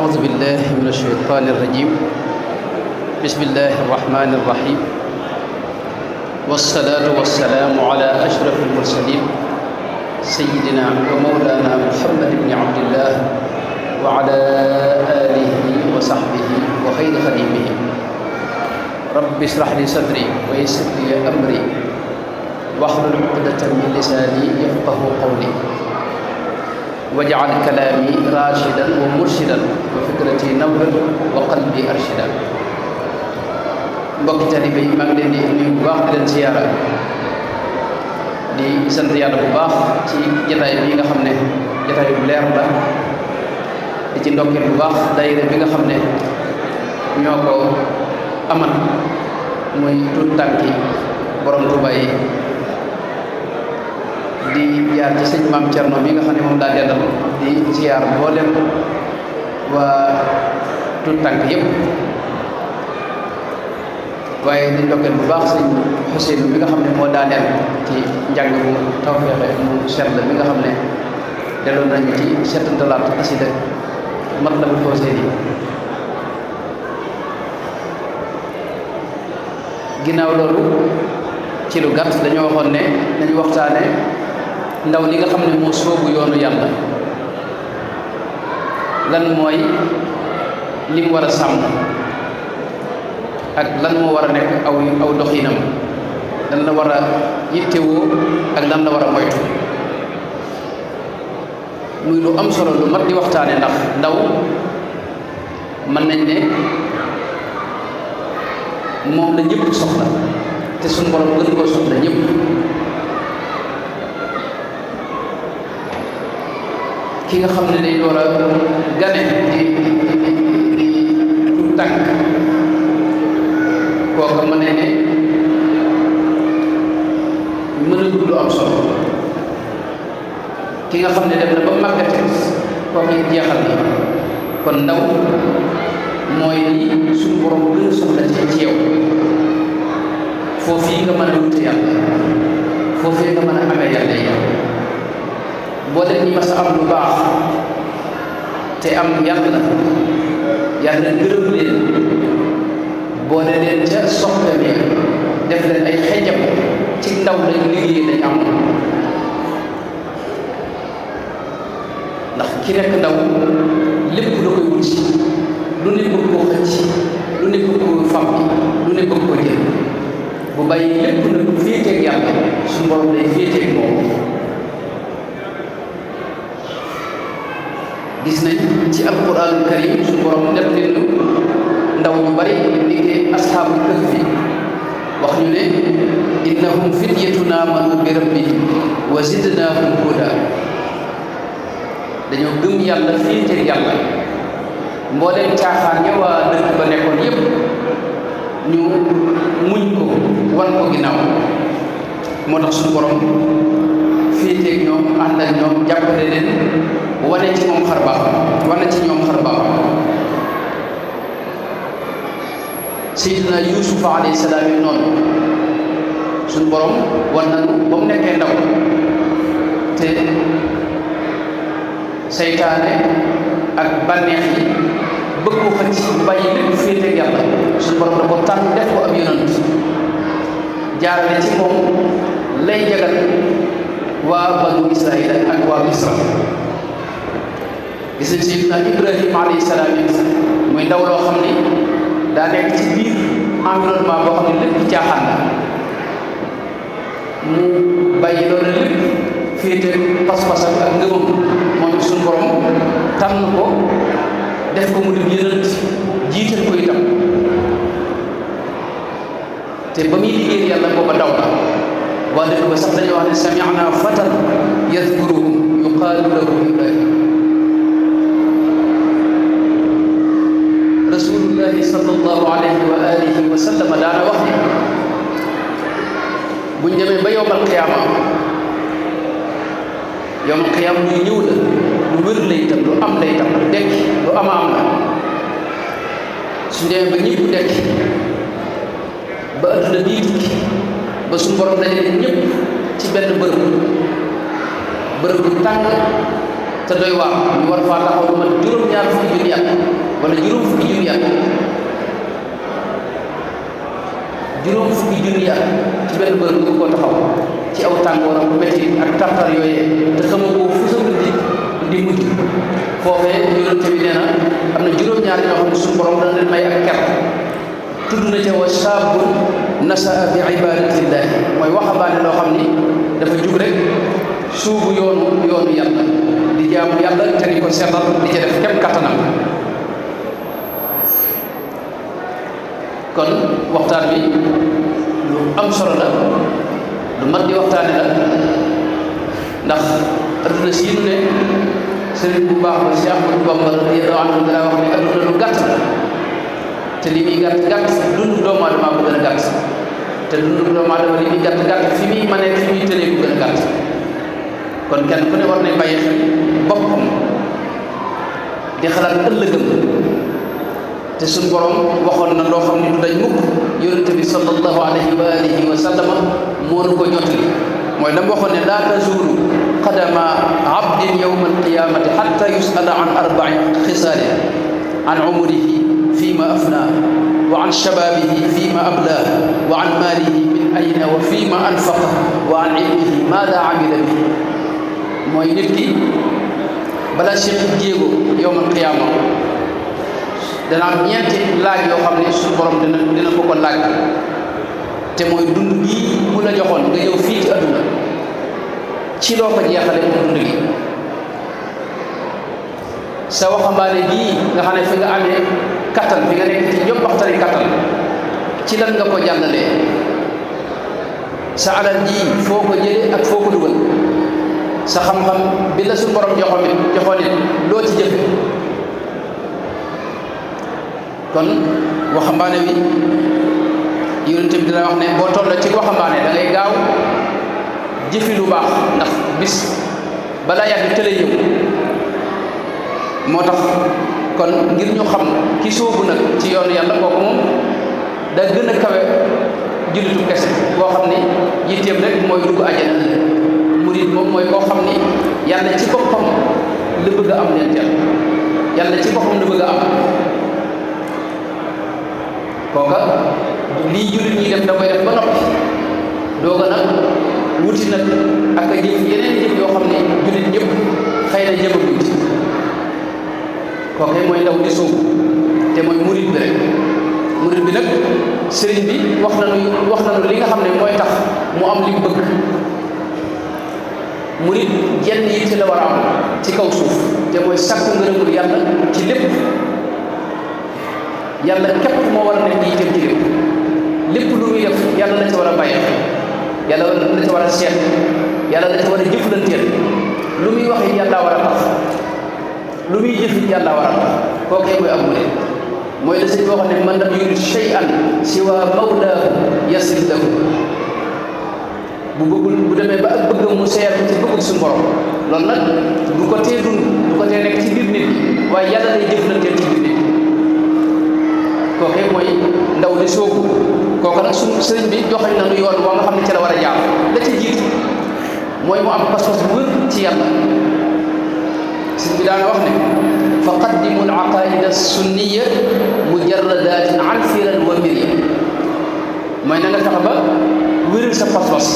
أعوذ بالله من الشيطان الرجيم بسم الله الرحمن الرحيم والصلاة والسلام على أشرف المرسلين سيدنا ومولانا محمد بن عبد الله وعلى آله وصحبه وخير خديمه رب اشرح لي صدري ويسر لي أمري واحلل عقدة من لساني يفقه قولي واجعل كلامي راشدا ومرشدا وفكرتي نورا وقلبي أرشدا. mbokki taalibe yi maa ngi leen di nuyu bu baax di leen ziyaara di sant yàlla bu baax ci jataay bi nga xam ne jataay bu leer la di ci ndokkeel bu baax daayira bi nga xam ne ñoo ko amal muy tuut tànki borom Tuuba yi di jaar ci sëñ Maam Cerno mi nga xam ne moom daa dendal di ziyaar mboolem waa tuut tànk yépp waaye di ndokkeel bu baax sëñ Xuseynu mi nga xam ne moo daaneel ci njàng mu tawfeexe mu sell mi nga xam ne delloo nañu ci settantalaat xasida Matlabul Fawzayni ginnaaw loolu ci lu gàtt dañoo waxoon ne dañu waxtaane ndaw li nga xam ne moo sóobu yoonu yàlla lan mooy li mu war a sàmm ak lan moo war a nekk aw doxinam lan la war a yittewoo ak lan la war a moytu muy lu am solo lu mat di waxtaane ndax ndaw mën nañ ne moom la ñëpp soxla te suñu borom gën koo soxla ñëpp ki nga xam ne day door a gane di tuut tànk kooka mën ne mën a dund lu am solo ki nga xam ne dem na ba màggate kooka it jeexal na kon ndaw mooy li suñu borom gën a soxla ci yow foofii nga mën a wute yàlla foofii nga mën a amee yàlla yi boo leen ñi mas a am lu baax te am yàlla gërëm leen boole leen ca soxla bi def leen ay xejam ci ndaw lañ liggéey dañ am ndax ki rekk ndaw lépp da koy wut lu ne bëgg koo xëcc lu ne bëgg koo fàmmi lu ne bëgg koo jël bu bàyyi lépp nag bu féeteeg yàlla suñu borom day féeteeg moom gis nañ ci alquranul karim suñu borom def leen ndaw ñu bari ni ngi asxaabul kahfi wax ñu ne innahum fityatun aamanu bi rabbihim wa zidnaahum huda dañoo gëm yàlla féeteeg yàlla mbooleem caaxaan ña waa dëkk ba nekkoon yépp ñu muñ ko wan ko ginnaaw moo tax suñu borom féeteeg ñoom ànd ak ñoom jàppale leen wane ci moom xar baax wane ci ñoom xar baax Seydina Yuusuf alayhi salaam yi noonu suñu borom wan nañu ba mu nekkee ndaw te seytaane ak bànneex yi bëgg ko xëcc bàyyi lépp féeteeg yàlla suñu borom da ko tànn def ko ab yonant jaarale ci moom lay jagal waa banu Israayil ak waa Misra gis nañ Seydina Ibrahima alayhi salaam yi muy ndaw loo xam ne daa nekk ci biir environnement boo xam ne lépp caaxaan la mu bàyyi loolu lépp féete pas-pas ak ngëmam moom suñu borom tànn ko def ko mu di yonent jiital ko itam te ba muy liggéey yàlla booba ndaw la waa dëkk ba sax dañuy wax ne sami'na fatan yadhkuruhum yuqaalu lahu Ibrahim rasulullahi sallallahu alayhi wa alihi wa sallam daana wax ne buñ demee ba yowmal qiyaama luy ñëw la lu wér lay tam lu am lay tam lu dekk lu ama am la suñ demee ba ñëpp dekk ba adduna bii tukki ba suñu borom dajale ñëpp ci benn bërëb bu tàng te doy waar ñu war faa taxaw lu mat juróom-ñaar fukki junni at wala juróom fukki junni at juróom fukki junni at ci benn bërëb nga koo taxaw ci aw tàngooram bu metti ak tartar yooyee te xamoo fu sa di mujj foofee yonent bi nee na am na juróom-ñaar ñoo xam ne suñu borom dana leen may ak ker tudd na ca wa shaabun nasaa bi ibadatillahi mooy waxambaane loo xam ni dafa jug rek suubu yoonu yàlla di jaamu yàlla te di ko seetal di ca def kem kattanam. kon waxtaan bi lu am solo la lu mat di waxtaane la ndax adduna sii nu ne sëriñ bu baax ba Cheikh Ahmadou Bamba radiyallahu anhu dara wax ne adduna lu gàtt la te li muy gàtt dund doomu aadama bu gën a gàtt te dund doomu aadama li muy gàtt fi muy mënee fi muy tëlee bu gën a gàtt kon kenn ku ne war nañ bàyyi xel boppam di xalaat ëllëgam te suñ borom waxoon na loo xam ne du dañ mukk yonente bi sallallahu alayhi wa alihi wa sallama moo nu ko jottali mooy la mu waxoon ne laa tazulu qadama abdin yawma alqiyamati hatta yusala an arba'i xisaalin an umrihi fima afna wa an shababihi fima abla wa an maalihi min ayna wa fima anfaqa wa an ilmihi maada amila bi mooy nit ki bala séq jéego yawma alqiyama dana am ñeenti laaj yoo xam ne suñu borom dina ko laaj te mooy dund gii mu la joxoon nga ñëw fii ci adduna ci loo ko jeexale mu dund gi sa waxambaane bii nga xam ne fi nga amee kattan fi nga nekk ci ñëpp waxtani kattan ci lan nga ko jàllalee sa alal ji foo ko jëlee ak foo ko dugal sa xam-xam bi la suñu borom joxoon it loo ci jëfe kon waxambaane wi yonent bi dina wax ne boo toll ci waxambaane da ngay gaaw jëfi lu baax ndax bis balaa yàgg tële ñëw moo tax kon ngir ñu xam ki sóobu nag ci yoonu yàlla kooku moom da gën a kawe jullitu kese boo xam ni yitteem rek mooy dugg àjjana murid moom mooy koo xam ni yàlla ci boppam la bëgg a am leen teel yàlla ci boppam la bëgg a am kooka lii jullit ñi def da koy def ba noppi dooga nag wuti nag ak a jëf yeneen jëf yoo xam ne jullit ñëpp xëy na jëmaguñ ci kooke mooy ndaw di sóobu te mooy murid bi rek murid bi nag sëriñ bi wax nañu li nga xam ne mooy tax mu am li mu bëgg murid jenn yitte la war a am ci kaw suuf te mooy sàkku ngërëmul yàlla ci lépp yàlla képp moo war a nekk yitteem ci lépp lu muy def yàlla la ci war a bàyyi yàlla la ci war a seet yàlla la ci war a jëflanteel lu muy wax it yàlla war a tax lu muy jëf it yàlla war a tax kookee mooy am murid mooy la sëñ boo xam ne man lam yurid shay'an siwa mawlaahu yasir lahu bu bëggul bu demee ba ak bëggam mu seer ci bëggul suñu borom loolu nag du ko tee dund du ko tee nekk ci biir nit waaye yàlla lay jëflanteel ci biir nit kooke mooy ndaw li soobu kooku nag suñu sëriñ bi joxañ na nu yoon waa nga xam ne ci la war a jaar la ca jiitu mooy mu am pas-pas bu wér ci yàlla sëriñ bi daana wax ne fa qaddimu al aqaida sunniya mujarradatin an firan wa mirya mooy na nga tax ba wéral sa pas-pas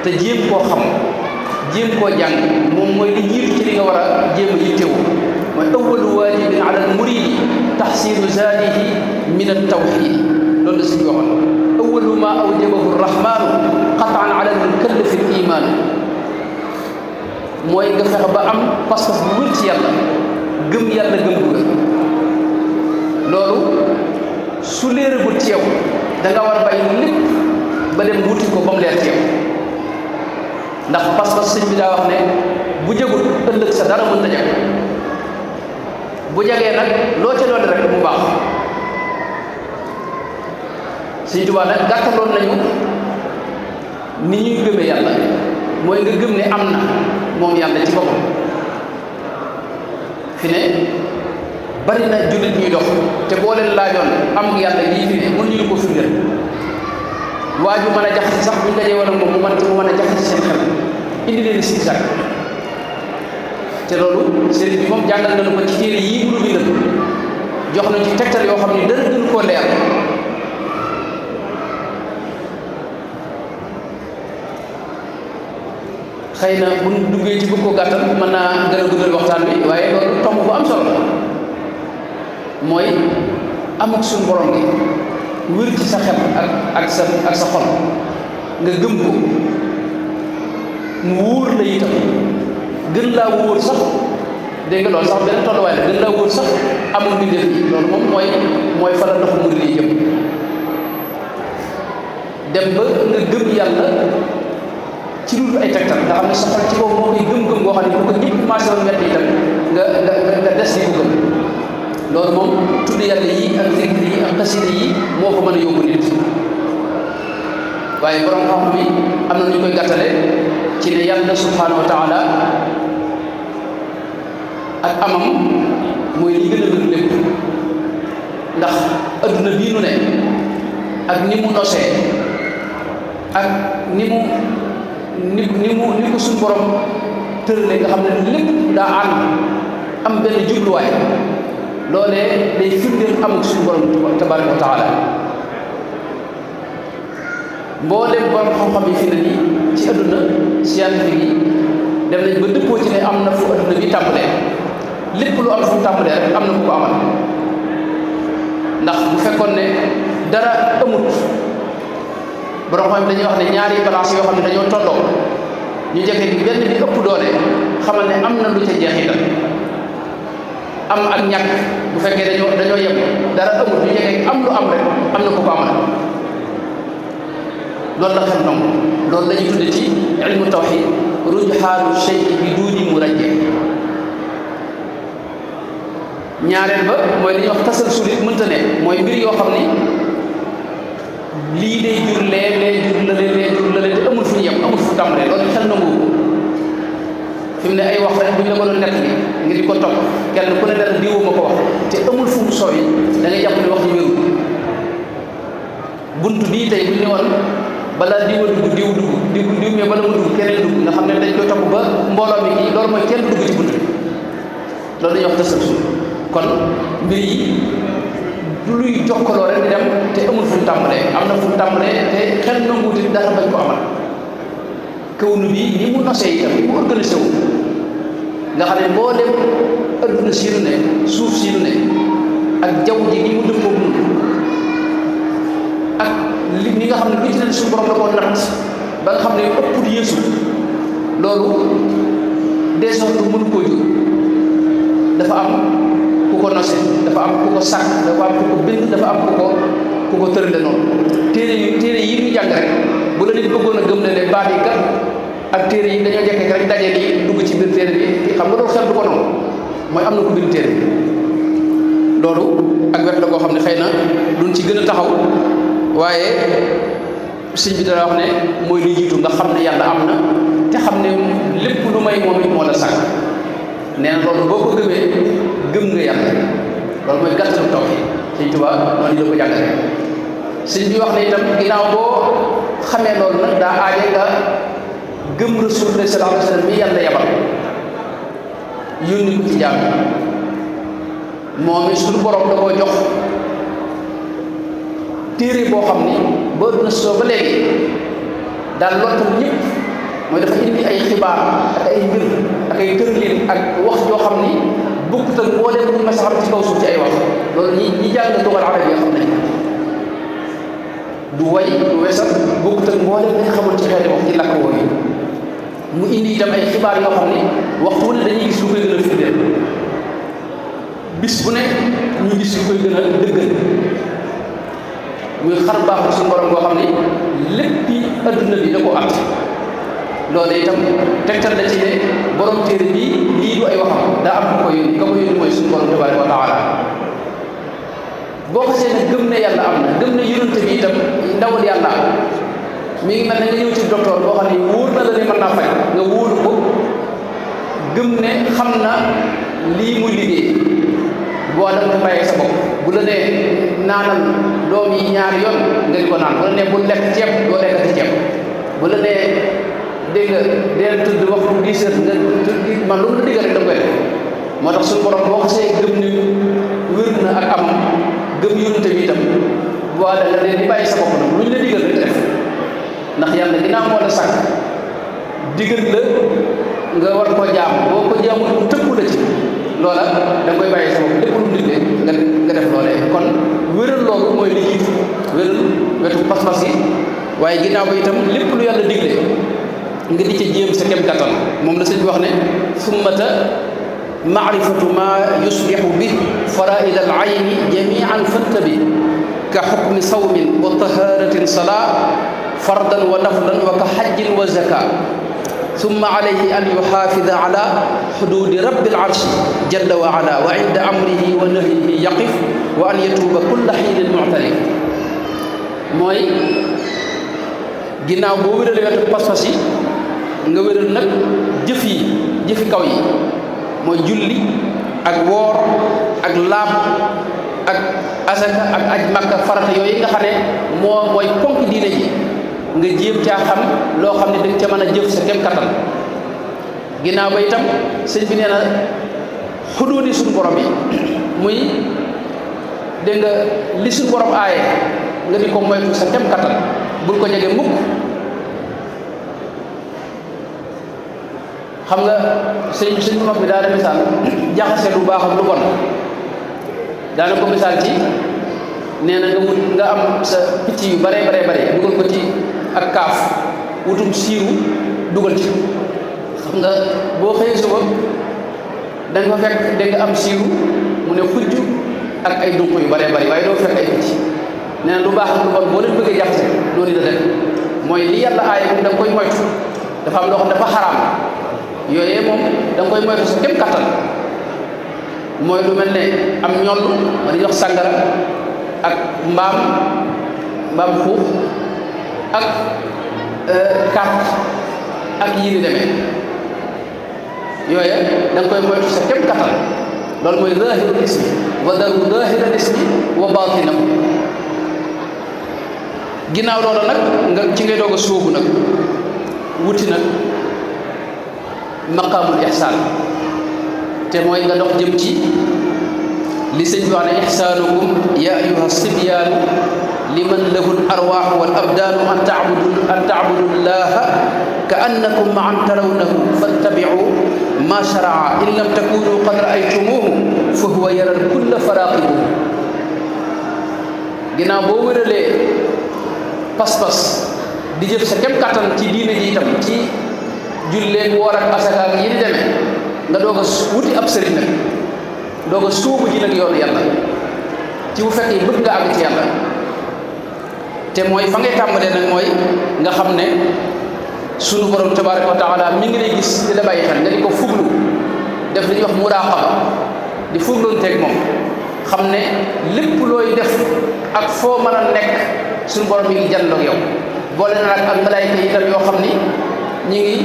te jéem koo xam jéem koo jàng moom mooy li jiitu ci li nga war a jéem a yittewu mooy awwalu waajibin ala al muridi taxsilu zaadihi min al tawxid loolu la suñu waxoon awwalu ma awjabahu rahmaanu qataan ala al mukallafi al iman mooy nga fexe ba am pas-pas bu wér ci yàlla gëm yàlla gëm bu wér loolu su leeragul ci yow da nga war a bàyyi lépp ba dem wuti ko ba mu leer ci yow ndax pas-pas sëñ bi daa wax ne bu jëgul ëllëg sa dara mën ta jag bu jagee nag loo ca doon rek mu baax Sëñ Tuubaa nag gàttaloon nañu ni ñuy gëmee yàlla mooy nga gëm ne am na moom yàlla ci boppam fi ne bari na jullit ñuy dox te boo leen laajoon am yàlla lii fi ne mënuñu ko firndeel waa ju mën a jaxase sax buñ dajee wala moom mu mën a jaxase seen xel indi leen si sax te loolu sëriñ bi moom jàngal nañu ko ci téere yii mu bindal jox nañu ci tegtal yoo xam ne dara gënu koo leer xëy na bu ñu duggee ci bëgg ko gàttal mën naa gën a guddal waxtaan bi waaye loolu tomb bu am solo la mooy amuk suñu borom gi wér ci sa xel ak sa xol nga gëm ko mu wóor la itam gën laa wóor sax dégg nga loolu sax benn tolluwaay la gën laa wóor sax amul mbindeef yi loolu moom mooy fa la ndox mu lii jëm dem ba nga gëm yàlla ci lu ay tegtal nga xam ne sa xol ci boobu moo koy gëm-gëm boo xam ne bu ko ñëpp commencé woon wet itam nga des di ko gëm loolu moom tudd yàlla yi ak zikr yi ak xasida yi moo ko mën a yóbbu nit waaye borom xam bi am na ñu koy gàttale ci ne yàlla subhanahu wa taala ak amam mooy li gën a bëgg lépp ndax adduna bii nu ne ak ni mu nosee ak ni ko suñu borom tëralee nga xam ne lépp daa ànd am benn jubluwaay loolee day firndeel amul suñu borom tabaraka wa taala mboolem borom xam-xam yi fi ne nii ci adduna scientifique yi dem nañ ba dëppoo ci ne am na fu adduna bi tàmbalee lépp lu am fu tàmbalee rek am na ku ko amal ndax bu fekkoon ne dara amut borom xam dañuy wax ne ñaari balance yoo xam ne dañoo tolloo ñu jekke gi benn bi ëpp doole xamal ne am na lu ca jeexital am ak ñàkk bu fekkee dañoo yem dara amut ñu jekke am lu am rek am na ku ko amal loolu la xel nangu loolu la ñuy tudde ci ilmu tawxid rujxaanu shay bi duuni murajjih ñaareel ba mooy li ñuy wax tasalsul it mënta ne mooy mbir yoo xam ni lii day jur lee jur la te amul fu ñu yem amul fu tàmbalee loolu xel nangu fi mu ne ay wax rek bu ñu la ko doon nekk nga di ko topp kenn ku ne dara diwoo ma ko wax te amul fu mu sooy da ngay jàpp ne wax ñu wéru bunt bii tey bu ñu ne woon balaa diw mais bala mu dugg keneen dugg nga xam ne dañ koy topp ba mbooloo mi kii loolu mooy kenn dugg ci bunt bi loolu dañuy wax tasalsul kon mbir yi du luy jokkaloo rek di dem te amul fu mu tàmbalee am na fu mu tàmbalee te xel nanguuti dara bañ ko amal kawnu bi ni mu nosee itam ni mu organisé wu nga xam ne boo dem adduna si nu ne suuf si nu ne ak jaww ji ni mu dëppoo nun ak li nga xam ne lu ci ne suñu borom da koo natt ba nga xam ne ëpp yeesu loolu des ordres mënu koo jur dafa am ku ko nose dafa am ku ko sàkk dafa am ku ko bind dafa am ku ko tërale noonu téere yi ñu jàng rek bu la nit bëggoon a gëm ne ne baat yi kat ak téere yi dañoo jekke rek daje nii dugg ci biir téere bi xam nga loolu xel du ko noonu mooy am na ku bind téere bi loolu ak wet la koo xam ne xëy na duñ ci gën a taxaw waaye sëñ bi dara wax ne mooy lu jiitu nga xam ne yàlla am na te xam ne lépp lu may moom it moo la sàkk nee na loolu boo ko gëmee gëm nga yàlla loolu mooy gàttalu tawhid sëñ Tuubaa noonu la ko jàngale sëñ bi wax ne itam ginnaaw boo xamee loolu nag daa aaje nga gëm Rasulullah sallallahu alayhi wa sallam mi yàlla yabal yónni ko ci jaam moom it suñu borom da koo jox téere boo xam ni boo duna soo ba léegi daal lottal ñëpp mooy dafa indi ay xibaar ak ay mbir ak ay tërlin ak wax joo xam ni bokkut ak boo leen ñu mas a xam ci kaw suuf ci ay wax loolu ñi jàng dogal arab yi xam nañ du way du wesal bokkut ak boo leen dañ xamul ci xeeti wax ci lakk wooyu mu indi itam ay xibaar yoo xam ni waxtu wu ne dañuy gis lu koy gën a firndeel bis bu ne ñu gis lu koy gën a dëggal muy xar baaxul suñu borom boo xam ni léppi adduna bi da ko at loolu itam tegtal la ci ne borom téere bii lii du ay waxam daa am ku ko yónni ka ko yónni mooy suñu borom tabaraka wa taala boo xasee ne gëm ne yàlla am na gëm ne yonente bi itam ndawal yàlla am mi ngi mel ne nga ñëw ci docteur boo xam ne wóor na la ne mën naa faj nga wóoru ko gëm ne xam na lii muy liggéey boo da nga bàyyi sa bopp bu la nee naanal doom yi ñaari yoon nga di ko naan bu la nee bu lekk ceeb doo lekkati ceeb bu la nee dégg nga deel tudd waxtu 10 heures nga tudd man lu mu la digal rek da koy def moo tax suñu borom boo xasee gëm ni wér na ak am gëm yónnte bi itam waa da nga leen di bàyyi sa bopp nag lu ñu la digal rek def ndax yàlla ginnaaw moo la sàkk digal la nga war koo jaam boo ko jaamul mu tëkku la ci loola da nga koy bàyyi sa bopp lépp lu mu digle nga def loolee kon wéral loolu mooy li jiitu wéral wetu pas-pas yi waaye ginnaaw ba itam lépp lu yàlla digle nga di ca jéem sa kem kattan moom la sëñ bi wax ne summata maarifatu ma yuslihu bi faraid al ayni jamian fantabi ka xukmi sawmin wa taharatin salaa fardan wa naflan wa ka xajjin wa zaka summa alayhi an yuxaafida ala xuduudi rabbil arshi jalla wa ala wa inda amrihi wa nahyihi yaqif wa an yatuuba kulla xiinin muctarif mooy ginnaaw boo wéral wetu pas-pas yi nga wéral nag jëfi kaw yi mooy julli ak woor ak laab ak asaka ak aj makka farata yooyu nga xam ne mooy ponk diine ji nga jéem caa xam loo xam ne danga ca mën a jëf sa kem kattan ginnaaw ba itam sëñ bi nee na xuduudi suñu borom yi muy dégg nga li suñu borom aaye nga di ko moytu sa kem kattan bul ko jege mukk xam nga sëñ mag bi daana misaal jaxase lu baax ak lu bon daana ko misaal ci nee na nga am sa picc yu bare dugal ko ci ak kaaf wutum siiru dugal ci xam nga boo xëyee suba da nga fa fekk da nga am siiru mu ne xujj ak ay dunq yu bare waaye doo fekk ay picc nee na lu baax ak lu bon boo leen bëggee jaxase loolu la def mooy li yàlla aaye moom da nga koy moytu dafa am loo xam dafa xaraam yooyee moom da nga koy moytu sa képp kattan mooy lu mel ne am ñoll ma di jox sàngara ak mbaam xuux ak carte ak yii ni demee yooye da nga koy moytu sa képp kattan loolu mooy zaahirul ismi wa daru zaahirul ismi wa baatinam ginnaaw loolu nag nga ci ngay doog a sóobu nag wuti nag maqaamul ihsaan te mooy nga dox jëm ci li sëñ bi wax ne ihsaanukum ya ayuha sibyaanu liman lahu l arwaaxu wal abdaanu an taabudu llaha ka annakum maan tarawnahu fattabicu ma sharaa in lam takunu qad raaytumuhu fa huwa yaral kulla faraaqibuhu ginnaaw boo wéralee pas-pas di jëf sa kem kattan ci diine ji itam ci jullee woor ak asaka ak yi di demee nga doog a wuti ab sëriñ nag doog a suubu ji nag yoonu yàlla ci bu fekkee bëgg nga àgg ci yàlla te mooy fa ngay tàmbalee nag mooy nga xam ne sunu borom tabaraka wa taala mi ngi lay gis di la bàyyi xel nga di ko fuglu def li ñuy wax muraqaba di fugloonteeg moom xam ne lépp looy def ak foo mën a nekk sunu borom mi ngi jandoog yow boole na nag ak malaayka yi itam yoo xam ni ñi ngi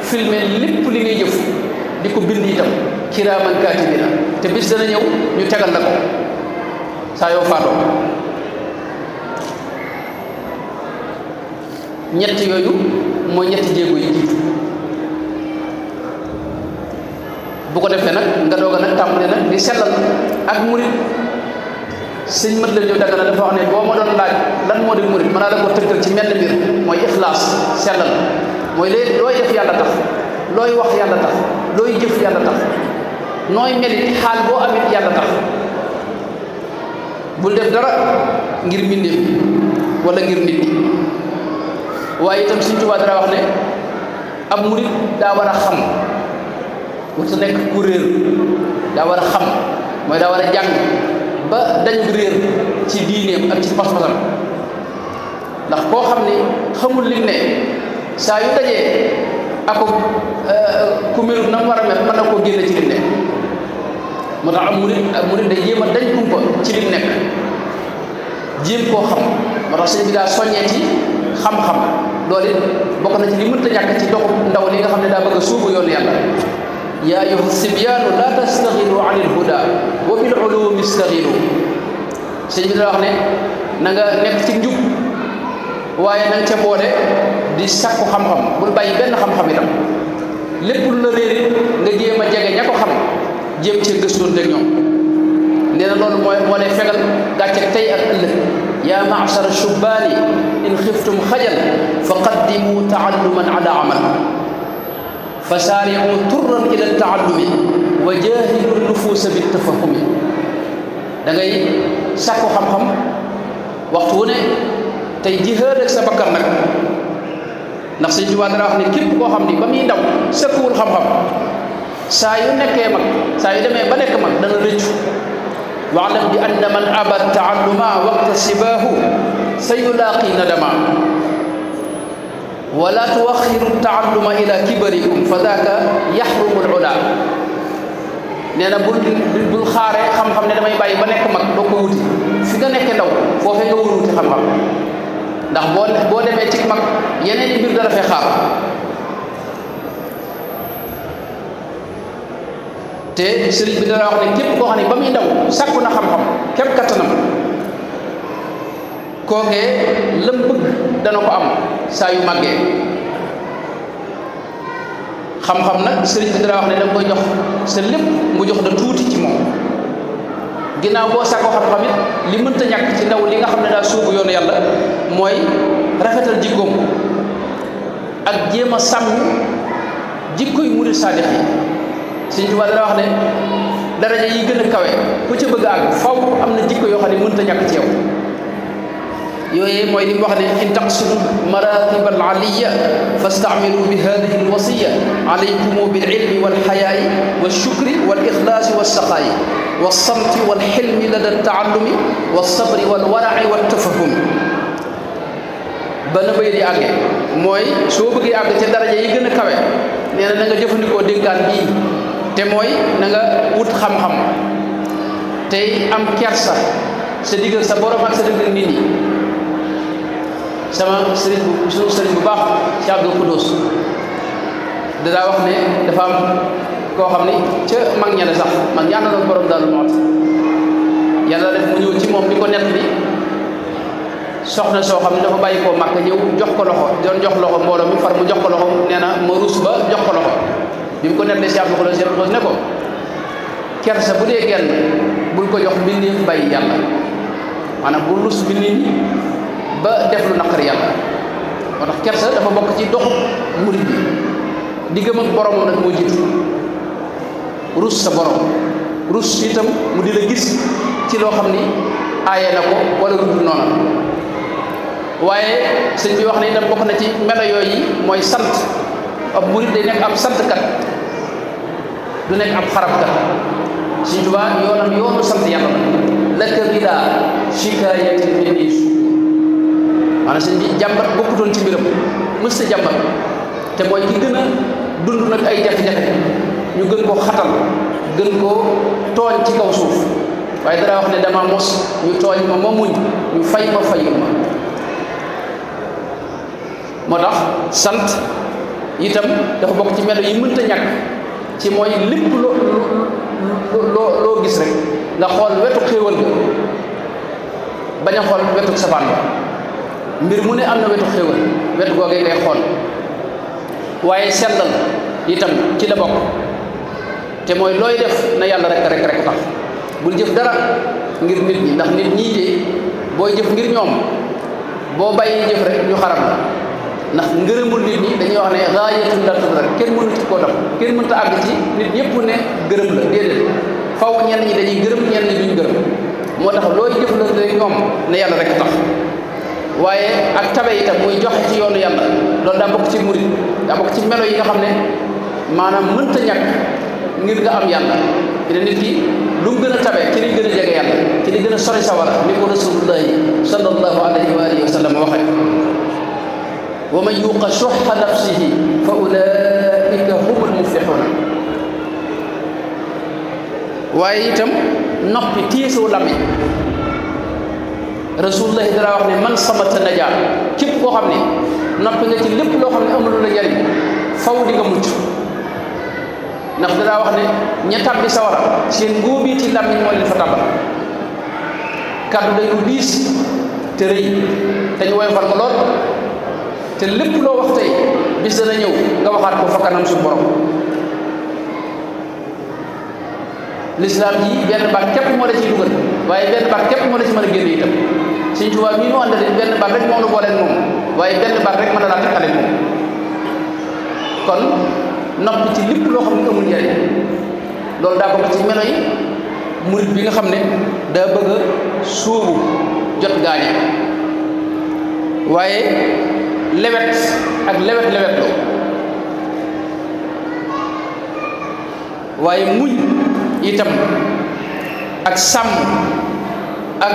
filmé lépp li ngay jëf di ko bind itam kiraaman kaatibina te bis dana ñëw ñu tegal la ko saa yoo faatoo ñett yooyu mooy ñetti jéego yi jiitu bu ko defee nag nga doog a nag tàmbali nag di sellal ak murit sëñ mat la ñëw dagg na dafa wax ne boo ma doon laaj lan moo di murit mën naa la ko tënkal ci menn mbir mooy ixlaas sellal mooy léegi looy def yàlla tax looy wax yàlla tax looy jëf yàlla tax nooy melit xaal boo amit yàlla tax bul def dara ngir mbindeef wala ngir nit ñi waaye itam Sëñ Tuubaa dara wax ne ab murit daa war a xam warta nekk ku réer daa war a xam mooy daa war a jàng ba dañ réer ci diineem ak ci pas-pasam ndax koo xam ni xamul li ne saa yu dajee ako ku melut na mu war a mel mën na koo génne ci lim ne moo tax am murit day jéem a dañ kumpa ci lim nekk jéem koo xam moo tax sëñ bi daa soññee ci xam-xam loolu it bokk na ci li mënta ñàkk ci doxu ndaw li nga xam ne daa bëgg a suubu yoonu yàlla yaa ayyuha sibyaanu laa tastaxilu an il huda wa bil ulumi staxilu sëñ bi daa wax ne na nga nekk ci njub waaye na nga ca boole di sàkku xam-xam bul bàyyi benn xam-xam itam lépp lu la réer nga jéem a jege ña ko xam jéem cee gëstoon ak ñoom nee na loolu moo lay fegal gàcce tey ak ëllëg yaa ma'shara shubbaani in xiftum xajal fa qaddimu taalluman ala amal fa saari'u turran ila taallumi wa jaahidu nufuusa bi tafahumi da ngay sàkku xam-xam waxtu wu ne tey jihaad ak sa bakkan nag ndax Sëñ Tuubaa dara wax ne képp koo xam ni ba muy ndaw sëkkuwul xam-xam saa yu nekkee mag saa yu demee ba nekk mag dana rëccu wa'lam bi anna man aba taalluma waqta sibaahu sa yulaaqi nadama wala tuwaxiru taalluma ila kibarikum fa daaka yaxrumu al-ula nee na bul xaare xam-xam ne damay bàyyi ba nekk mag doo ko wuti fi nga nekkee ndaw foofee nga war wuti xam-xam ndax boo demee ci mag yeneen i mbir dara fee xaar te sëriñ bi dara wax ne képp koo xam ne ba muy ndaw sàkku na xam-xam képp kattanam kookee lam bëgg dana ko am saa yu màggee xam-xam nag sëriñ bi dara wax ne da nga koy jox sa lépp mu jox da tuuti ci moom ginnaaw boo sàkkoo xam-xam it li mënta ñàkk ci ndaw li nga xam ne daa suubu yoonu yàlla mooy rafetal jikkoom ak jéem a sàmm jikkoy murid saadix yi Sëñ Tuubaa dana wax ne daraja yi gën a kawe ku ca bëgg a àgg faw am na jikko yoo xam ne mënta ñàkk ci yow yooyu mooy li mu wax ne in taqsidu maratib al aliya fastamilu bi hadihi al wasiya alaykum bil ilmi wal xayaayi wal shukri wal ixlaasi wal saqaayi wal samti wal xilmi lada taallumi wal sabri wal waraci wal tafahumi ba na bay di àggee mooy soo bëggee àgg ca daraja yi gën a kawe nee na nga jëfandikoo dénkaan bii te mooy na nga wut xam-xam tey am kersa sa diggal sa borom ak sa diggal nit ñi sama sëriñ bu suñu sëriñ bu baax ci Abdul Quddus danaa wax ne dafa am koo xam ni ca mag ña la sax mag ña àndoon borom daal moo yàlla def mu ñëw ci moom di ko nett bi soxna soo xam ne dafa bàyyi koo Màkka ñëw jox ko loxo doon jox loxo mbooloo mi far mu jox ko loxo nee na ma ruus ba jox ko loxo bi mu ko nettee si Abdul Quddus ne ko kersa bu dee genn bul ko jox mbindeef bàyyi yàlla maanaam bu rus mbindeef ba def lu naqari yàlla moo tax kersa dafa bokk ci doxu murid bi diggam ak boromam nag moo jiitu rus sa borom rus itam mu di la gis ci loo xam ni aaye na ko wala lu dul noonu waaye sëñ bi wax ne itam bokk na ci melo yooyu mooy sant ab murid day nekk ab santkat du nekk ab xarabkat Sëñ Tuubaa yoonu sant yàlla la laka bila shikaayatin minni maanaam sëñ bi jàmbat bokkutoon ci mbiram mës ta jàmbat te mooy ki gën a dund nag ay jafe-jafe ñu gën koo xatal gën koo tooñ ci kaw suuf waaye dara wax ne dama mos ñu tooñ ma muñ ñu fay ma fayul ma moo tax sant itam dafa bokk ci melo yi mënta ñàkk ci mooy lépp loo gis rek nga xool wetu xéewal ga bañ a xool wetu safaan ba mbir mu ne am na wetu xéewal wetu googee ngay xool waaye sellal itam ci la bokk te mooy looy def na yàlla rek tax bul jëf dara ngir nit ñi ndax nit ñii de booy jëf ngir ñoom boo bàyyi jëf rek ñu xaram la ndax ngërëmul nit ñi dañuy wax ne gaayatul la tudrak kenn mënu ci koo def kenn mënta àgg ci nit ñëpp ne gërëm la déedéet faw ñenn ñi dañuy gërëm ñenn ñi duñ gërëm moo tax looy jëf la ñoom ne yàlla rek tax waaye ak tabe itam muy joxe ci yoonu yàlla loolu daa bokk ci murid daa bokk ci melo yi nga xam ne maanaam mënta ñàkk ngir nga am yàlla te nit ki lu mu gën a tabe ci li gën a jege yàlla ci li gën a sori sawara ni ko rasulullahi sallallahu alayhi wa alihi wa sallam waxee wa man yuqa shuhha nafsihi fa ulaika humul muflihun waaye itam noppi tiisaw lami rasulullahi dara wax ne man samata naja képp koo xam ne noppi nga ci lépp loo xam ne amul la njariñ faw di nga mucc ndax danaa wax ne ña tàbbi sawara seen ngóobiiti làmmiñ moo leen fa tàbbal kàddu day lu diis te rëy te ñu woyofal ko lool te lépp loo wax tey bis dana ñëw nga waxaat ko fa kanam suñu borom. lislaam ji benn baat képp moo la ciy dugal waaye benn baat képp moo la ci mën a génne itam Sëñ Tuubaa mii mu àndale benn baat rek moo la booleen moom waaye benn baat rek mën na laa teqale moom. kon noppi ci lépp loo xam ne amul njariñ loolu daa bokk ci melo yi murit bi nga xam ne daa bëgg a suubu jot gaañe waaye lewet ak lewet lu waaye muñ itam ak sàmm ak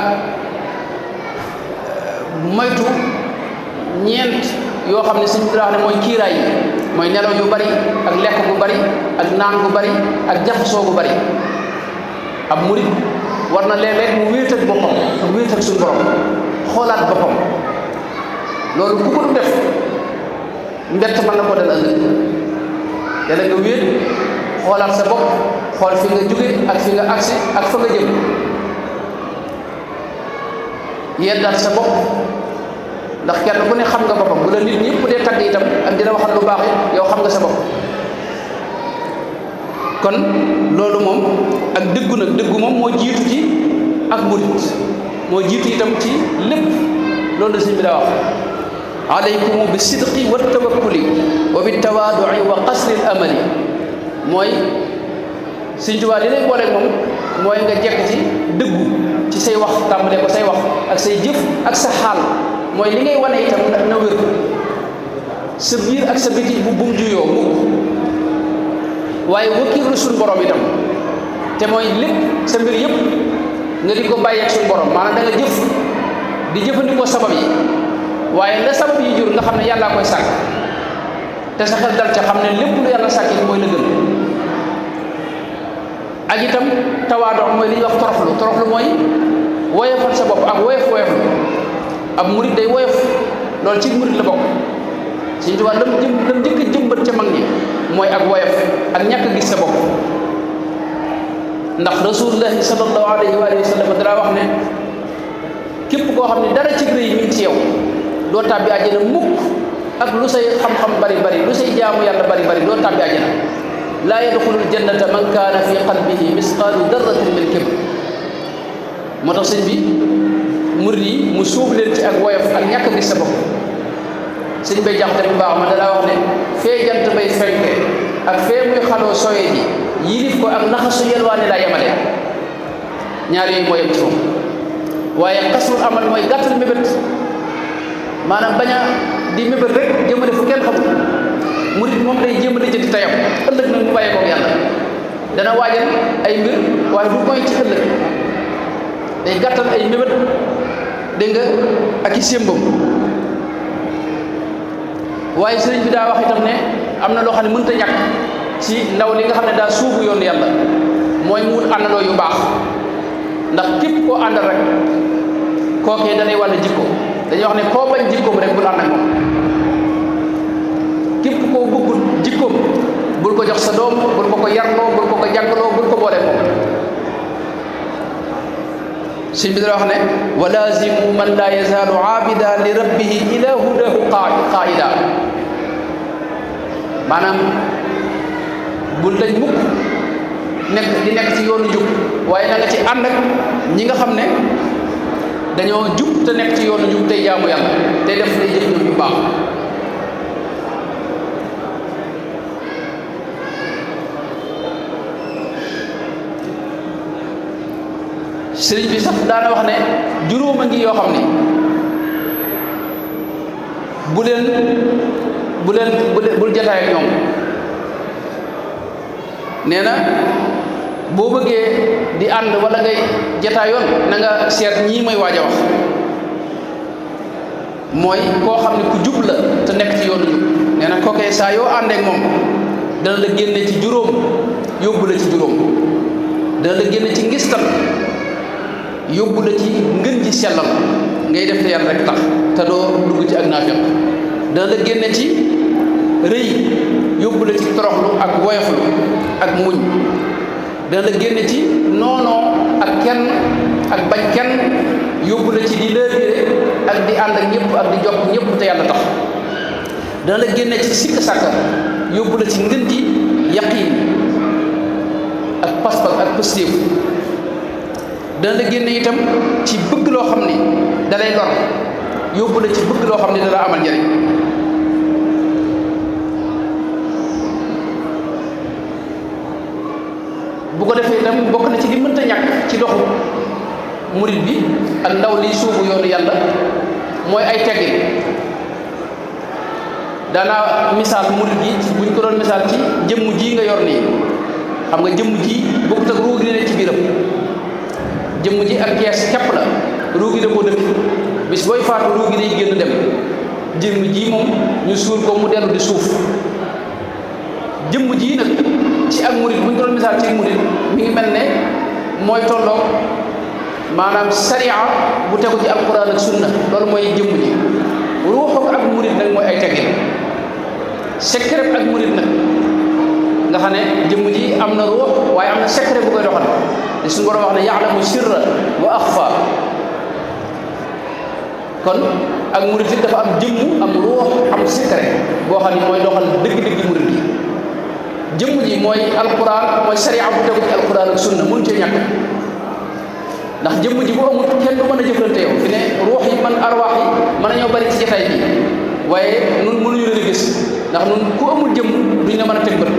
moytu ñeent yoo xam ne suñu wax ne mooy kiiraay yi mooy nelaw yu bari ak lekk gu bari ak naan gu bari ak jaxasoo gu bari. ab murit war na léeg-léeg mu wéet ak boppam mu wéet ak suñu borom xoolaat boppam loolu ku ko du def mbett mën na ko dal ëllëg yàlla nga wéet xoolaat sa bopp xool fi nga jóge ak fi nga agsi ak fa nga jëm yeddaat sa bopp ndax kenn ku ne xam nga boppam bu la nit ñëpp dee tagg itam ak dina waxal lu baax yow xam nga sa bopp. kon loolu moom ak dëggu nag dëggu moom moo jiitu ci ak murit moo jiitu itam ci lépp loolu la sëñ bi daa wax alaykum bi sidqi wa tawakkuli wa bi tawaadu'i wa qasri al amali mooy Sëñ Tuubaa li lay booleeg moom mooy nga jekk ci dëggu ci say wax tàmbalee ko say wax ak say jëf ak sa xaal mooy li ngay wane itam na wér sa biir ak sa biti bu bum juyoo mukk waaye wakkiilu suñu borom itam te mooy lépp sa mbir yëpp nga di ko bàyyi ak suñu borom maanaam da nga jëf di jëfandikoo sabab yi waaye la sabab yi jur nga xam ne yàllaa koy sàkk te sa xel dal ca xam ne lépp lu yàlla sàkk mooy la gën ak itam tawaadoo mooy li ñuy wax toroxlu mooy woyofal sa bopp ak woyoflu ab murit day woyof loolu ci murit la bokk Sëñ Tuubaa lam jëkk a jëmbat ca mag ñi mooy ak woyof ak ñàkk gis sa bopp ndax rasulullahi sallallahu alayhi wa sallam dara wax ne képp koo xam ne dara ci rëy mi ngi ci yow doo tàbbi àjjana mukk ak lu say xam-xam bari lu say jaamu yàlla bari doo tàbbi àjjana laa yadxulul jannata man kaana fi qalbihi misqaalu darratin min kibr moo tax sëñ bi murid yi mu suub leen ci ak woyof ak ñàkk gis sa bopp sëñ bay jaxte bu baax ma dalaa wax ne fee jant bay fenke ak fee muy xaloo sowe ji yilif ko ak naxasu yelwaane laa yemale ñaar yooyu moo yem ci moom waaye xasul amal mooy gàttal mébét maanaam bañ a di mébét rek jëmale fu kenn xamul murid moom day jéem a lijjanti tayam ëllëg nag mu bàyyee koog yàlla dana waajal ay mbir waaye du koy ci ëllëg day gàttal ay mébét dégg nga ak i sémbam waaye sëriñ bi daa wax itam ne am na loo xam ne mënut a ñàkk ci ndaw li nga xam ne daa suubu yoon yàlla mooy mu wut àndandoo yu baax ndax képp koo àndal rek kookee danay wàll jikko dañuy wax ne koo bañ jikkoom rek bul ànd ak moom képp koo bëggul jikkoom bul ko jox sa doom bul ko yarloo bul ko jàngaloo bul ko boole moom sëñ bi dana wax ne wa lazimu man la yazaalu aabida li rabbihi ila hudahu qaida maanaam bul dañ mukk nekk ci yoonu jub waaye na nga ci ànd ak ñi nga xam ne dañoo jub te nekk ci yoonu jub tey jaamu yàlla tey def lay jëf yu baax sëriñ bi sax daana wax ne juróom a ngi yoo xam ne bul jataay ak ñoom nee na boo bëggee di ànd wala ngay jataayoon na nga seet ñii may waaj a wax mooy koo xam ne ku jub la te nekk ci yoonu jub nee na kookee saa yoo àndeek moom dana la génne ci juróom yóbbu la ci juróom dana la génne ci ngistal yóbbu la ci ngën ji sellal ngay def te yàlla rek tax te doo dugg ci ak naafiq dana la génne ci rëy yóbbu la ci toroxlu ak woyoflu ak muñ dana la génne ci noonoo ak kenn ak bañ kenn yóbbu la ci di lëbire ak di ànd ak ñëpp ak di jox ñëpp te yàlla tax dana la génne ci sikk sàkka yóbbu la ci ngën ji yaqiin ak pas-pas ak pëstéef dana la génne itam ci bëgg loo xam ne dalay lor yóbbu la ci bëgg loo xam ne dala amal njariñ bu ko defee itam bokk na ci li mënta ñàkk ci doxu murit bi ak ndaw liy suubu yoonu yàlla mooy ay teggin daanaa misaal murit yi buñ ko doon misaal ci jëmm ji nga yor nii xam nga jëmm ji bokkut ak ruugi ne ci biiram jëmm ji ak kees kepp la ruugi da koo dëkk bis booy faatu ruugi day génn dem jëmm ji moom ñu suul ko mu dellu di suuf jëmm ji nag ci ak murit buñ ko doon misaal ci murit mi ngi mel ne mooy tolloog maanaam sariya bu tegu ci alquran ak sunna loolu mooy jëmm ji ruuxu ak murit nag mooy ay teggin secret ak murit nag nga xam ne jëmm ji am na ruux waaye am na secret bu koy doxal te suñu borom wax ne ya'lamu sirra wa axfa kon ak murit it dafa am jëmm am ruux am secret boo xam ne mooy doxal dëgg-dëgg murit gi jëmm ji mooy alquran mooy sariya bu tegu ci alquran ak sunna mënu cee ñàkk ndax jëmm ji bu amul kenn du mën a jëflante yow fi ne ruux yi man arwaax yi mën nañoo bari ci jotaay bi waaye nun mënuñu leen a gis ndax nun ku amul jëmm duñ la mën a teg bët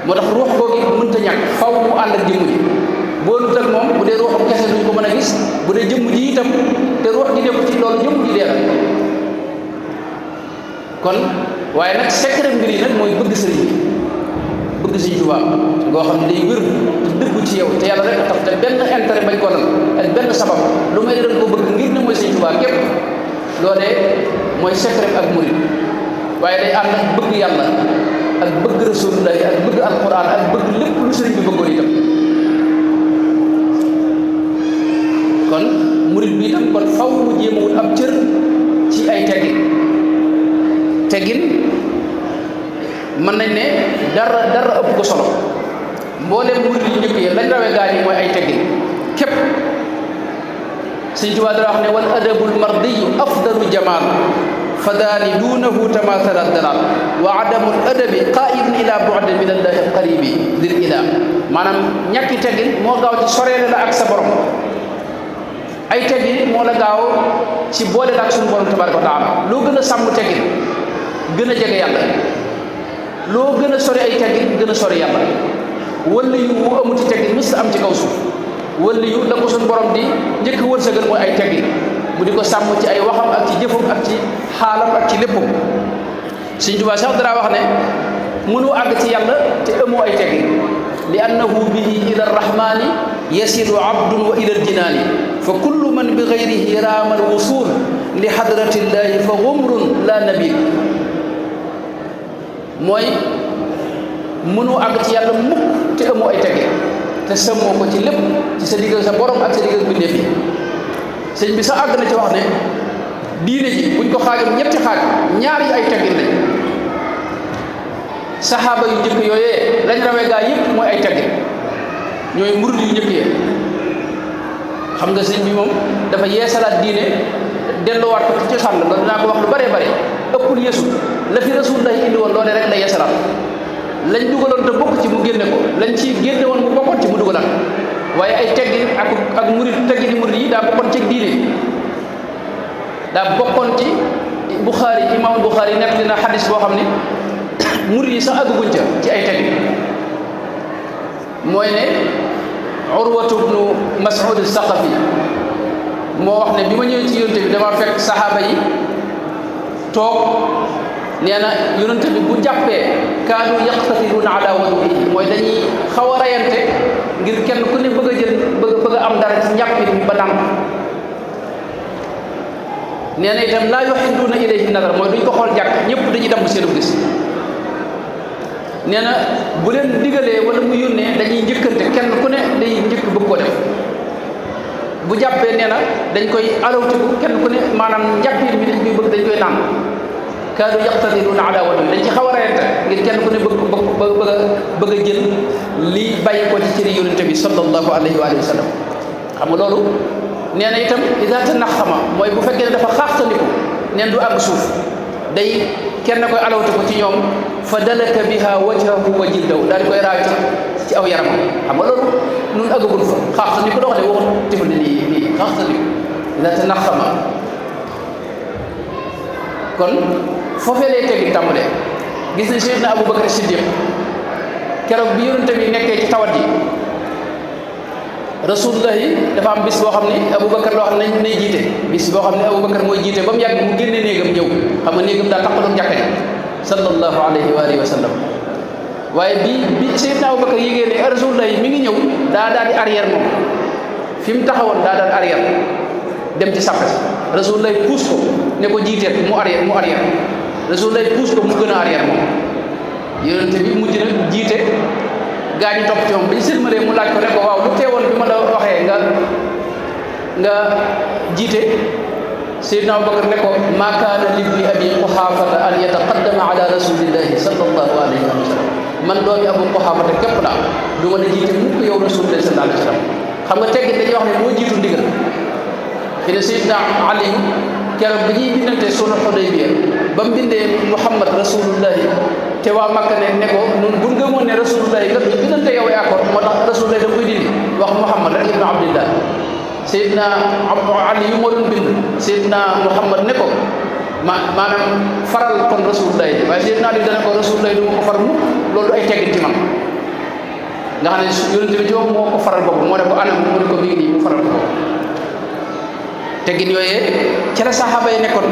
moo tax ruux googu mënta ñàkk faw mu ànd ak jëmm ji boo lut ak moom bu dee ruuxam kese duñ ko mën a gis bu dee jëmm ji itam te ruux ji nekk ci loolu jëmm ji dee la kon waaye nag secret mbir yi nag mooy bëgg sëriñ bi bëgg Sëriñ Tuubaa ngoo xam ne day wér te dëggu ci yow te yàlla rek a tax te benn intérêt bañ ko dal ak benn sabab lu may dal ko bëgg ngir ne mooy Sëriñ Tuubaa képp loolee mooy secret ak murid waaye day ànd ak bëgg yàlla ak bëgg Rasulullah ak bëgg alquran ak bëgg lépp lu sëriñ bi bëggoon itam kon murid bi itam kon faw mu jéemawul ab cër ci ay teggin mën nañ ne dara ëpp ko solo mboolem murid yi njëkk yi lañ rawee gaa yi mooy ay teggin képp Sëñ Tuubaa dara wax ne wal adabul mardiyu afdalu jamaal fadaani duunahu tamaathala dalal wa adamul adabi qaa'idun ila bu'd min allahi qaribi dil ila maanaam ñàkki teggin moo gaaw ci soreele la ak sa borom ay teggin moo la gaaw ci boole la ak suñu borom tabaraka wa taala loo gën a sàmm teggin gën a jege yàlla loo gën a sori ay teggin gën a sori yàlla wala yu wu amuti teggin mës am ci kaw suuf wala yu la ko suñu borom di njëkk wërsëgal mooy ay teggin mu di ko sàmm ci ay waxam ak ci jëfam ak ci xaalam ak ci léppam Sëñ Tuubaa sax dara wax ne mënu àgg ci yàlla te amoo ay teggin li annahu bihi ila arrahmani yasilu abdun wa ila aljinaani fa kullu man bi gayrihi raama alwusul li hadratillahi fa gumrun la nabil mooy mënu àgg ci yàlla mukk te amoo ay teggin te sëmmoo ko ci lépp ci sa diggal sa borom ak sa diggal bindeef yi sëñ bi sax àgg na ci wax ne diine ji buñ ko xaajoon ñetti xaaj ñaar yi ay teggin lañ saxaaba yu njëkk yooyee lañ rawee gaa yëpp mooy ay teggin ñooy murid yu njëkk yee xam nga sëñ bi moom dafa yeesalaat diine delluwaat ko ci cosaan la loolu dinaa ko wax lu bare bare ëppul yeesu la fi Rasulullah indi woon loolee rek la yeesalaat lañ dugaloon te bokk ci mu génne ko lañ ci génne woon mu bokkoon ci mu dugalaat waaye ay teggin ak murid teggini murid yi daa bokkoon ci diine daa bokkoon ci Buxaari imam Buxaari nekk dina xadis boo xam ne murid yi sax àgguñ ca ci ay teggin mooy ne Urwatu bnu Mas'ud as-Saqafi moo wax ne bi ma ñëwee ci yonent bi dama fekk saxaaba yi toog nee na yonent bi bu jàppee kaanu yaqtatiluuna ala wudu'ihi mooy dañuy xaw a rayante ngir kenn ku ne bëgg a jël bëgg a am dara ci njàppit bi ba dànk nee na itam laa yuhidduuna ilayhi nazar mooy duñ ko xool jàkk ñëpp dañuy dem seen gis nee na bu leen digalee wala mu yónnee dañuy njëkkante kenn ku ne day njëkk bëgg ko def bu jàppee nee na dañ koy alawtiku kenn ku ne maanaam njàppit bi dañ koy bëgg dañ koy naan kaanu yaqtadiruuna ala wudu'i dañ ci xaw a rayante ngir kenn ku ne bëgg a jël li bàyyi ko ci cëri yonente bi sallallahu alayhi wa sallam xam nga loolu nee na itam ida tanaxama mooy bu fekkee ne dafa xaaxtandiku neen du àgg suuf day kenn koy alawte ko ci ñoom fa dalaka biha wajhahu wa jildahu daal di koy raaw ci aw yaramam xam nga loolu nun àggagul fa xaaxta ni ko dox de waxut tifali nii xaaxta ni la te naxama kon foofee lay teggi tàmbalee gis nañ Seydina Abubakar Siddiq keroog bi yonente bi nekkee ci tawat yi rasulullah yi dafa am bis boo xam ni Abubakar loo xam ne nay jiite bis boo xam ne Abubakar mooy jiite ba mu yàgg mu génne néegam ñëw xam nga néegam daa taqaloon jàkka ji sallallahu alayhi wa alihi wa sallam waaye bi Seydina Abubakar yégée ne rasulullah yi mi ngi ñëw daa daal di arrière moom fi mu taxawoon daa daal arrière dem ci sàpp si rasulullah yi puus ko ne ko jiiteel mu arrière rasulullah yi puus ko mu gën a arrière moom yonente bi mujj na jiite gaa ñi topp ci moom bi ñu sëlmalee mu laaj ko ne ko waaw lu teewoon bi ma la waxee nga jiite Seydina Abubakar ne ko ma kaana libni abi quhaafata an yataqaddama ala rasulillahi sallallahu alayhi wa sallam man doomi abu quhaafata képp laa du ma la jiite mukk yow rasulillahi sallallahu alayhi wa sallam xam nga teggin dañuy wax ne moo jiitu ndigal fi ne Seydina Ali keroog bi ñuy bindante sulh Hudaybiya ba mu bindee Muhammad rasulullahi te waa Makka ne ko nun buñ gëmoon ne rasulullahi nga duñ bindante yow yaa ko moo tax rasulullahi da koy dindi wax Muhammad rek ibnu Abdillah Seydina Ali yu moo doon bind Seydina Muhammad ne ko maanaam faral kon rasulullahi waaye Seydina Ali dana ko rasulullahi du ma ko far mukk loolu ay teggin ci man nga xam ne yonente bi ci moom moo ko faral bopp moo ne ko anam mu ne ko mi ngi nii mu faral ko teggin yooyee ca la saxaaba yi nekkoon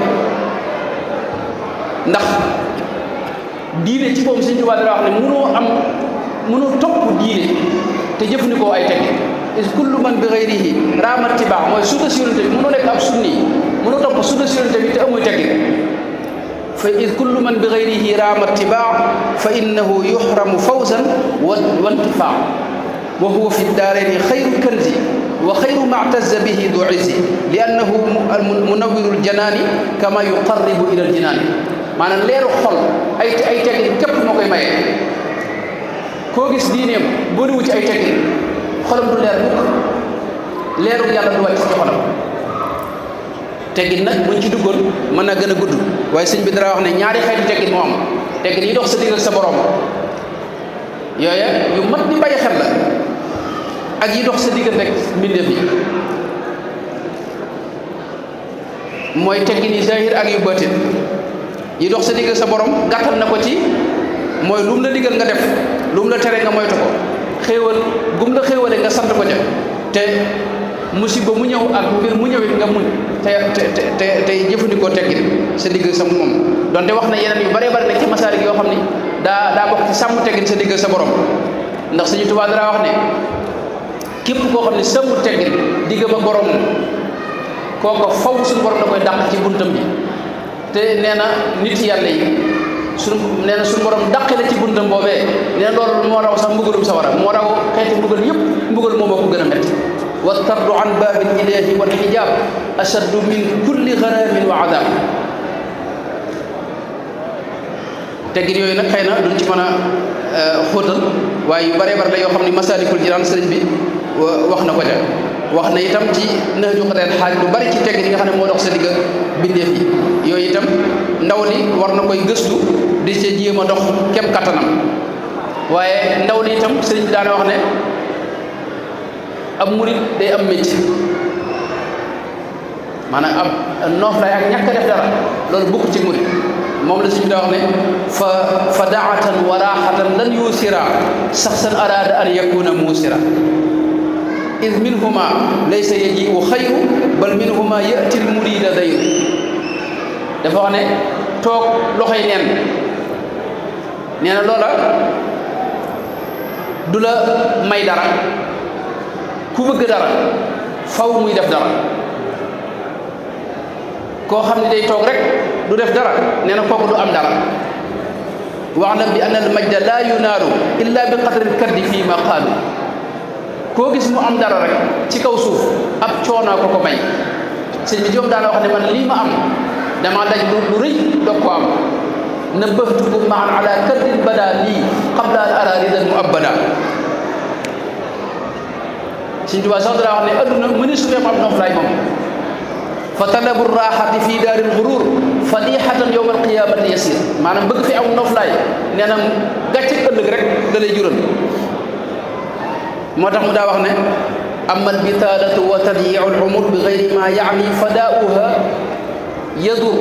ndax diine ci boobu Sëñ Tuubaa dara wax ne mënoo topp diine te jëfandikoo ay teggin is kullu man bi ghayrihi raama tibaa mooy sunna si yonente bi mënoo nekk ab sunni mënoo topp sunna si yonente bi te amuy teggin fa is kullu man bi ghayrihi raama tibaa fa innahu yuhramu fawzan wa intifaa wa huwa fi daarayni xayru kanzi wa xayru ma i'tazza bihi du izzi li annahu munawwirul janaani kama yuqarribu ila al jinaani maanaam leeru xol ay teggin képp moo koy maye koo gis diineem booliwu ci ay teggin xolam du leer mukk leeru yàlla du wàcc ci xolam teggin nag buñ ci duggoon mën na gën a gudd waaye sëñ bi dara wax ne ñaari xeeti teggin moo am teggin yi dox sa digg ak sa borom yooya yu mat di bàyyi xel la ak yi dox sa diggante rek mbindeef yi mooy teggin yi zahir ak yu baatin yi dox sa digg sa borom gàttal na ko ci mooy lu mu la digal nga def lu mu la tere nga moytu ko xéewal gum la xéewale nga sant ko ca te musiba mu ñëw ak mbir mu ñëwit nga muñ te jëfandikoo teggin sa digg sa moom donte wax na yeneen yu bare bare nag ci masaalik yoo xam ni daa bokk ci sàmm teggin sa digg sa borom ndax Sëñ Tuubaa dara wax ne képp koo xam ne sàmm teggin digg ba borom kooko faw suñu borom da koy dàq ci buntam bi te nee na nit yàlla yi nee na suñu borom dàqe la ci buntam boobee nee na loolu moo raw sax mbugalum sawara moo raw xeeti mbugal yëpp mbugal moom moo ko gën a métti wa tardu an baabil ilahi wal xijaab ashaddu min kulli garamin wa adab teggin yooyu nag xëy na duñ ci mën a xóotal waaye yu bare bare la yoo xam ne Masaalikul Jinaan sëriñ bi wax na ko ca wax na itam ci Nahju Qadaa'il Haaj lu bari ci teggin yi nga xam ne moo dox sa digg bindeef yi yooyu itam ndaw li war na koy gëstu di ca jéem a dox kem kattanam waaye ndaw li itam sëriñ bi daana wax ne ab murit day am métier maanaam ab noof lay ak ñàkk a def dara loolu bokk ci murit moom la suñu daa wax ne fa daatan wa raaxatan lan yuusira saxsan araada an yakuna muusira id minhuma laysa yajiu xayru bal minhuma yati l murida dayru dafa wax ne toog loxoy neen nee na loola du la may dara ku bëgg dara faw muy def dara koo xam ne day toog rek du def dara nee na kooku du am dara wa'lam bi anna al majda la yunaalu illa bi qadri al kaddi fii ma qaalu koo gis mu am dara rek ci kaw suuf ab coonaa ko may sëñ bi joom daana wax ne man lii ma am dama daj lu rëy doog ko am nabbahtukum maan ala kaddin bada lii qabla al araridal mu abbada sëñ Tuubaa sax dara wax ne adduna mëni su fee am noflaay moom fa talabu raaxati fii daaril gurur fadixatan yowma alqiyamati yasir maanaam bëgg fi aw noflaay nee na gàcce ëllëg rek da lay jural moo tax mu daa wax ne amma albitaalatu wa tadyiu alumur bi gayri ma yaani fadaauha yadur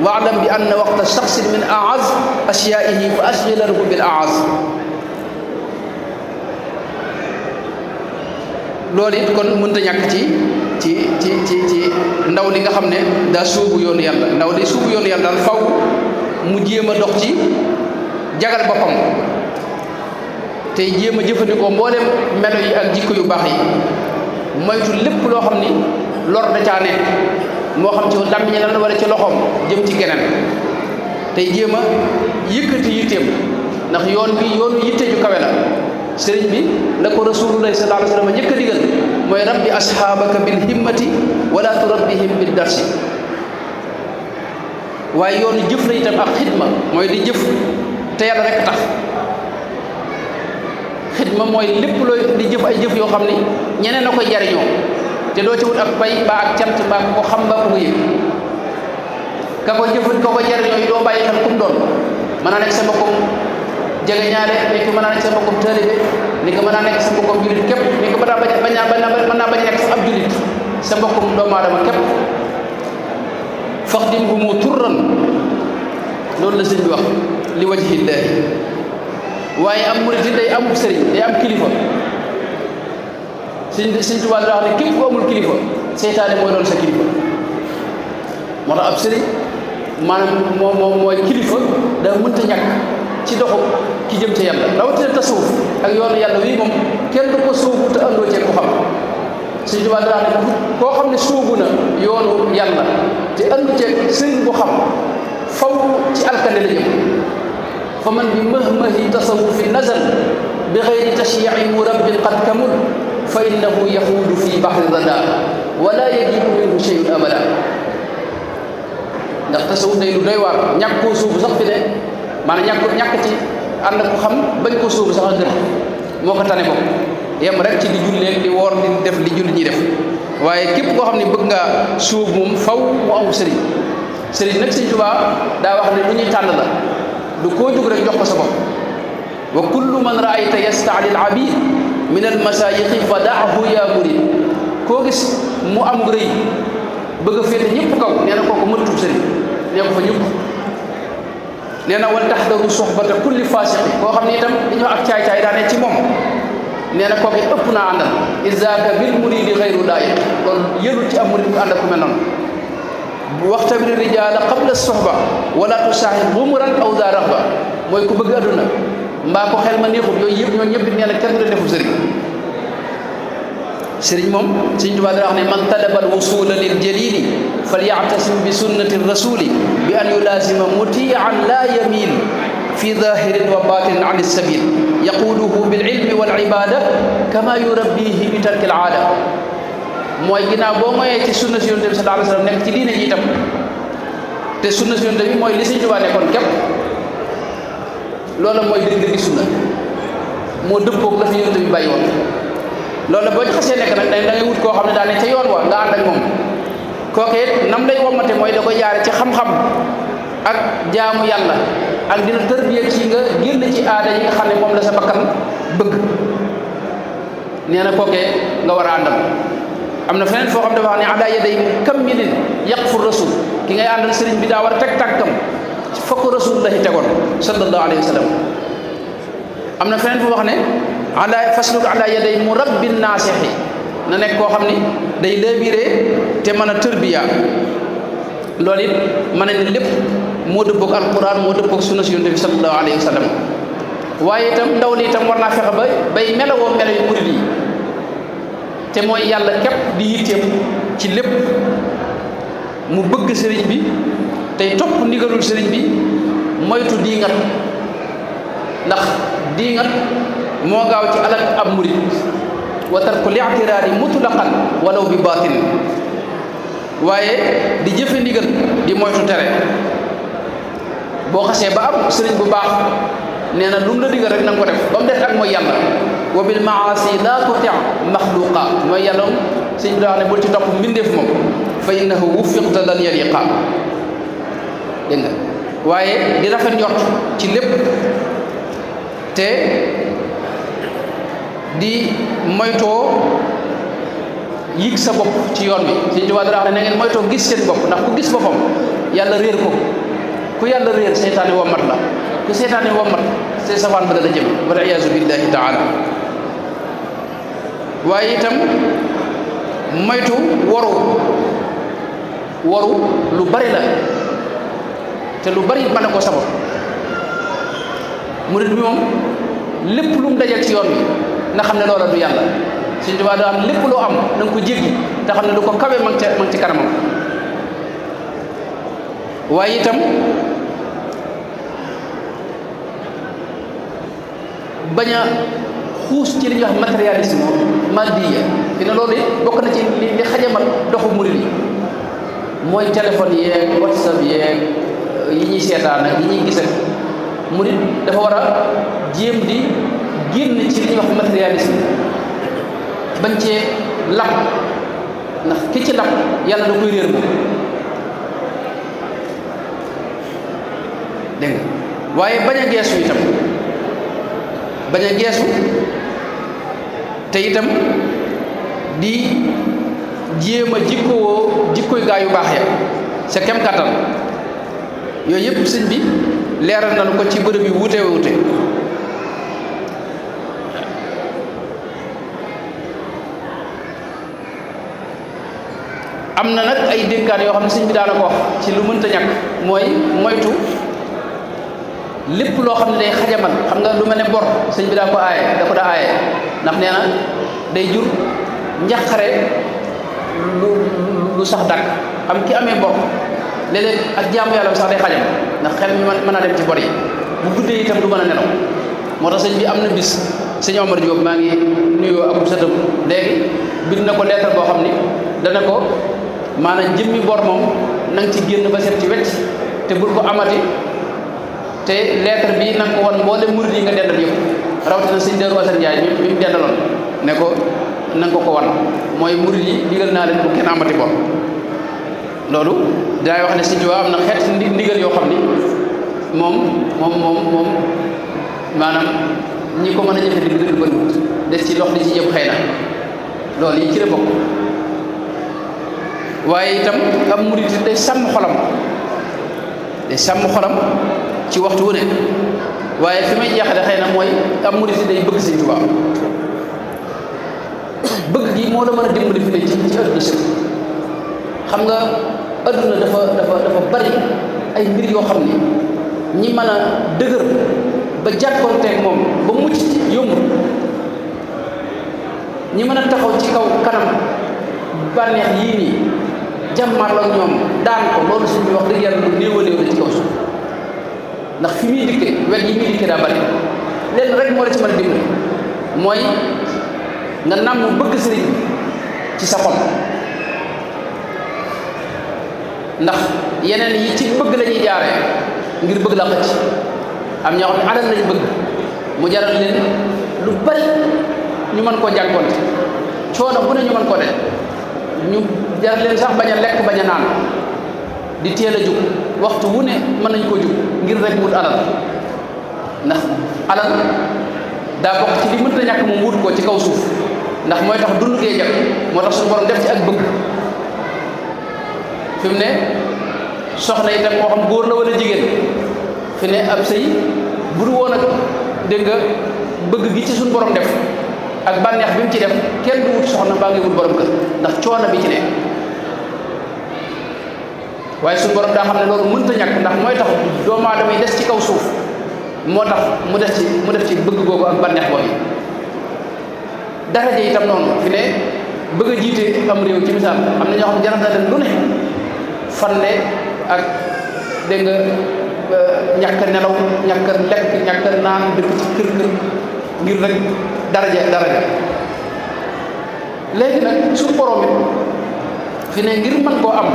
waalam bi anna waqta shaxsin min aaz ashyaihi fa ashgilahu bil aaz loolu it kon mënta ñàkk ci ndaw li nga xam ne daa suubu yoonu yàlla ndaw li suubu yoonu yàlla daal faw mu jéem a dox ci jagal boppam tey jéem a jëfandikoo mboolem melo yi ak jikko yu baax yi moytu lépp loo xam ni lor da caa ne moo xam ci làmmiñ la wala ci loxoom jëm ci keneen tey jéem a yëkkati yitteem ndax yoon bi yoonu yitte ju kawe la sëriñ bi la ko rasulullahi sallallahu alayhi wa sallam njëkk a digal mooy rabbi asxaabaka bil himmati wala turabbihim bil darsi waaye yoonu jëf la itam ak xidma mooy di jëf te yàlla rek tax xidma mooy lépp looy di jëf ay jëf yoo xam ni ñeneen a koy jariñoo te doo ci wut ak pay mbaa ak cant mbaa ko xam mbaa ko yëg ka ko jëfut ka ko jariñoo yi doo bàyyi xel kum doon mën naa nekk sa mbokkum jege ñaare ni ko mën naa nekk sa mbokkum taalibe ni ko mën naa nekk sa mbokkum julit képp ni ko mën naa bañ a nekk sa ab julit sa mbokkum doomu aadama képp faxdimhumu turran loolu la sëñ bi wax li wajhillaahi waaye am murit day amul sëriñ day am kilifa sëñ Tuubaa da wax ne képp ku amul kilifa seytaane mooy doon sa kilifa moo tax ab sëriñ maanaam moom mooy kilifa da mënta ñàkk ci doxu ki jëm ca yàlla rawatina tasawuf ak yoonu yàlla wi moom kenn du ko sóobu te andoo cee ko xam sëñ Tuubaa da wax ne koo xam ne sóobu na yoonu yàlla te andu cee sëriñ bu xam faw ci alkande la jëm fa man bi mahmahi tasawufi nazal bi xayri tashyi'i murabbin qad kamul fa innahu yaxuudu fi bahri rada wala yajibu minhu shay'un abada ndax tasawuf day lu doy waar ñàkk koo suubu sax fi ne maanaam ñàkk ci ànd ko xam bañ koo suubu sax a gën moo ko tane bopp yem rek ci di julleeg di woor di def li julli ñuy def waaye képp koo xam ne bëgg nga suub moom faw mu am sëriñ nag sëñ Tuubaa daa wax ne lu ñuy tànn la du koo jóg rek jox ko sa bopp wa kullu man raayta yastaali al abid min al masayixi fa daahu ya murid koo gis mu am rëy bëgg a féete ñëpp kaw nee na kooku mënatub sëriñ nee ko fa ñëpp nee na wal taxdaru soxbata kulli fasiqi koo xam ne itam dañu ak caay-caay daane ci moom nee na kooku ëpp naa àndal isaaka bil muridi xayru laayiq loolu yëlul ci am murid bu ànd ak ku mel noonu waxtabir rijaala qabla soxba wala tusaaxib bumuran aw daa raxba mooy ku bëgg adduna mbaa ko xel ma neexut yooyu yëpp ñoo ñëpp nee na kenn du leen deful sëriñ moom sëriñ Tuubaa da wax ne man talaba alwusula lil jalili falyactasim bi sunnati rasuli bi an yulaasima mutian la yamil fi zahirin wa batinin an sabil yaquluhu bil ilmi wal ibada kama yurabbihi bi tarki al aada mooy ginnaaw boo moyee ci sunna si yonent bi sallallahu alayhi wa sallam nekk ci diine ji itam te sunna si yonent bi mooy li sëriñ Tuubaa nekkoon képp loolu mooy dëgg-dëgg sunna moo dëppoog la fi yonent bi bàyyi woon loolu boo ci xasee nekk nag da ngay wut koo xam ne daa ne ca yoon wa nga ànd ak moom kooke it nam lay wommate mooy da koy jaare ci xam-xam ak jaamu yàlla ak dina tërbiya ci nga génn ci aada yi nga xam ne moom la sa bakkan bëgg nee na kooke nga war a àndal am na feneen foo xam dafa wax ne ala yaday kammilin yaqfu rasul ki ngay àndal sëriñ bi daa war a teg tànkam fa ko rasulullahi tegoon sallallahu alayhi wa sallam am na feneen foo wax ne ala fasluk ala yaday murabbin naasixi na nekk koo xam ni day labiré te mën a tërbiya loolu it mën nañ ne lépp moo dëppoog alquran moo dëppoog sunna si yonent bi sallallahu alayhi wa sallam waaye itam ndaw li itam war naa fexe ba bay melowoo melo yu murid yi te mooy yàlla képp di yitteem ci lépp mu bëgg sëriñ bi tey topp ndigalul sëriñ bi moytu diingat ndax diingat moo gaaw ci alal ab murid wa tarku li'tiraari mutlaqan walaw bi baatin waaye di jëfe ndigal di moytu tere boo xasee ba am sëriñ bu baax nee na lu mu la digal rek na nga ko def ba mu def ak mooy yàlla wa bil maasi la tuti maxluqa mooy yàlla sëñ bi daa wax ne bul ci topp mbindeef moom fa innahu wufiqta lan yaliqa dégg nga waaye di rafet njort ci lépp te di moytoo yëg sa bopp ci yoon bi sëñ Tuubaa daa wax ne na ngeen moytoo gis seen bopp ndax ku gis boppam yàlla réer ko ku yàlla réer seytaane wommat la ku seytaane wommat say safaan ba dana jëm wal iyaazu billahi taala waaye itam moytu waru lu bari la te lu bari mën na ko sabab murid bi moom lépp lu mu dajal ci yoon bi na xam ne loola du yàlla Sëñ Tuubaa daa am lépp loo am na nga ko jéggi te xam ne lu ko kawe ma ngi ci kanamam waaye itam bañ a xuus ci li ñuy wax matérialisme maldiya fi ne loolu bokk na ci li xajamal doxu murid yi mooy téléphone yeeg whatsapp yeeg yi ñuy seetaan ak yi ñuy gis ak murid dafa war a jéem di génn ci li ñuy wax matérialisme bañ cee lap ndax ki ci lap yàlla da koy réer moom dégg nga waaye bañ a geesu itam bañ a geesu te itam di jéem a jikkoy gaa yu baax ya sa kem kàttan yooyu yëpp sëñ bi leeral nañu ko ci bërëb yu wuute wuute am na nag ay dénkaan yoo xam ne sëñ bi daana ko wax ci lu mënta ñàkk mooy moytu lépp loo xam ne day xajamal xam nga lu mel ne bor sëñ bi daa ko aaye ndax nee na day jur njaqare lu sax dàkk xam ki amee bor léeg-léeg ak jaamu yàlla sax day xajam ndax xel mi mën a dem ci bor yi bu guddee itam du mën a nelaw moo tax sëñ bi am na bis sëñ Omar Diop maa ngi nuyoo ak sëtam léegi bind na ko lettre boo xam ni dana ko maanaam jëmmi bor moom na nga ci génn ba set ci wecc te bul ko amati te lettre bi na nga ko wan mboole murid yi nga dendal yëpp rawatina sëñ Darou Assane Ndiaye mi mu dendaloon ne ko na nga ko wan mooy murid yi digal naa leen bu kenn amati bor loolu dinaay wax ne sëñ Tuubaa am na xeet ndigal yoo xam ni moom maanaam ñi ko mën a jëfe digg dëgg bëriwut des ci lox di ci jëm xëy na loolu yi ci la bokk waaye itam am murid day sàmm xolam ci waxtu wu ne waaye fi may jeexale xëy na mooy am murid day bëgg sëñ Tuubaa bëgg gi moo la mën a dimbali fi ne ci adduna sëpp xam nga adduna dafa bari ay mbir yoo xam ni ñi mën a dëgër ba jàkkoonteeg moom ba mucc ci yombul ñi mën a taxaw ci kaw kanam bànneex yii nii jàmmaarloo ak ñoom daan ko loolu suñu wax dëgg yàlla lu néew a néew la ci kaw suuf ndax fi muy dikkee wet yi muy dikkee daa bari leen rek moo la ci mën a dimbali mooy nga nàmm bëgg sëriñ bi ci sa xol ndax yeneen yi ci bëgg la ñuy jaaree ngir bëgg la xëcc am ñoo xam ne alal lañ bëgg mu jaral leen lu bari ñu mën koo jànkoonte coono bu ne ñu mën koo def ñu jaral leen sax bañ a lekk bañ a naan di teel a jug waxtu wu ne mën nañ koo jug ngir rek wut alal ndax alal daa bokk ci li mënta ñàkk moom wut ko ci kaw suuf ndax mooy tax dund gee jag moo tax suñu borom def ci ak bëgg fi mu ne soxna itam moo xam góor la wala jigéen fi ne ab sëy bu du woon ak dégg nga bëgg gi ci suñu borom def ak bànneex bi mu ci def kenn du wut soxna baa ngi wut borom kër ndax coono bi ci ne waaye suñu borom daa xam ne loolu mënta ñàkk ndax mooy tax doomu aadama yi des ci kaw suuf moo tax mu def ci bëgg googu ak bànneex boobu daraja itam noonu fi ne bëgg a jiite am réew ci misaal am na ñoo xam ne jaral na leen lu ne fanle ak dégg nga ñàkk nelaw ñàkk lekk ñàkk naan dëkk ci kër ngir rek daraja léegi nag suñu borom it fi ne ngir mën koo am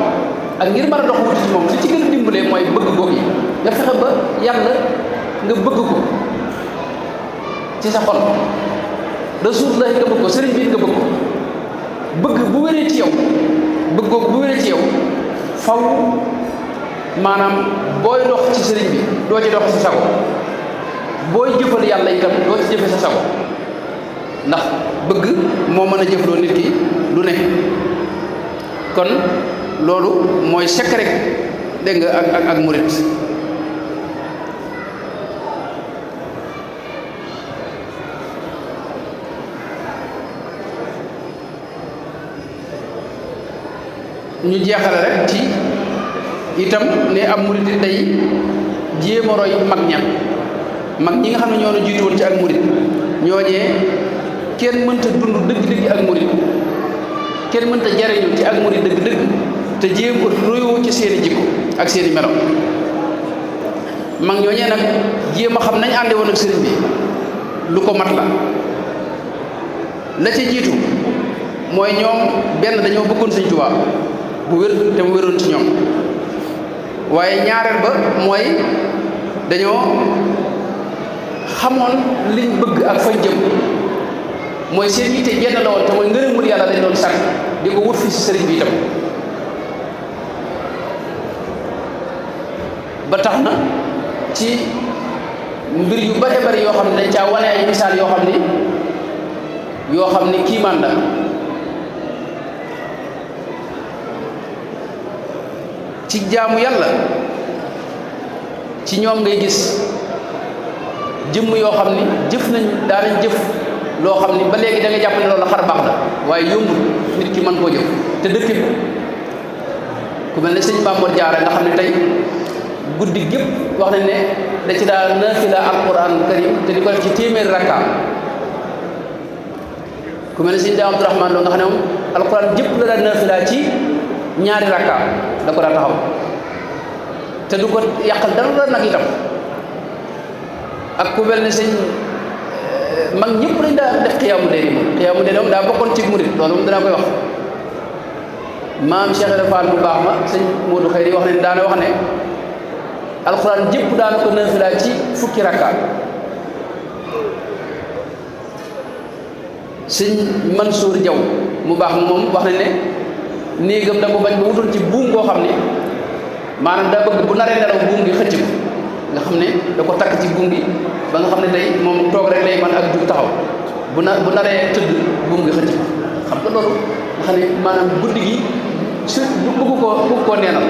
ak ngir mën a dox wuti ci moom li ci gën a dimbalee mooy bëgg googu yi nga fexe ba yàlla nga bëgg ko ci sa xol Rasulullah nga bëgg ko sëriñ bi nga bëgg ko bëgg bu wéree ci yow bëgg googu bu wéree ci yow faw maanaam booy dox ci sëriñ bi doo ci dox sa sago booy jëfal yàlla itam doo ci jëfe sa sago ndax bëgg moo mën a jëfloo nit ki lu ne kon loolu mooy secret dégg nga ak murit ñu jeexale rek ci itam ne am murit day jéem a roy mag ñi nga xam ne ñoo na jiitu woon ci ak murit ñooñee kenn mënta dund dëgg-dëgg ak murit kenn mënta jariñu ci ak murit dëgg-dëgg te jéem ko royoo ci seeni jikko ak seeni melo mag ñooñee nag jéem a xam nañ ànde woon ak sëriñ bi lu ko mat la ca jiitu mooy ñoom benn dañoo bëggoon Sëriñ Tuubaa bu wér te mu wéroon ci ñoom waaye ñaareel ba mooy dañoo xamoon liñ bëgg ak fañ jëm mooy seen yitte jenn la woon te mooy ngërëmul yàlla dañ doon sàkk di ko wut fi si sëriñ bi itam ba tax na ci mbir yu bare bari yoo xam ne dañ caa wane ay misaal yoo xam ni kiimaan la ci jaamu yàlla ci ñoom ngay gis jëmm yoo xam ni jëf nañ daanañ jëf loo xam ni ba léegi da nga jàpp ne loolu xar baax la waaye yombul nit ki mën koo jëf te dëkk bi ku mel ne sëñ Mamour Diarra nga xam ne tey guddi gépp wax nañ ne da ci daa naafila alquran karim te di ko def ci téeméeri rakka ku mel ne sëñ Daam Abdourahmane Lo nga xam ne moom alquran jëpp la daa naafila ci ñaari rakka da ko daa taxaw te du ko yàqal dara nag itam ak ku mel ne sëñ mag ñëpp lañ daa def xiyaamu dee moom daa bokkoon ci murit loolu moom danaa koy wax maam Cheikh Ibra Fall bu baax ma sëñ Modou Xëy wax ne daana wax ne alxuraan jëpp daana ko naafila ci fukki rakka sëñ Mansour Diaw mu baax ma moom wax ne néegam da ko bañ ba wutoon ci buum koo xam ne maanaam daa bëgg bu naree nelaw buum gi xëcc ko nga xam ne da ko takk ci buum gi ba nga xam ne tey moom toog rek lay man ak jug taxaw bu naree tëdd buum gi xëcc ko xam nga loolu nga xam ne maanaam guddi gi su bëgg koo neenal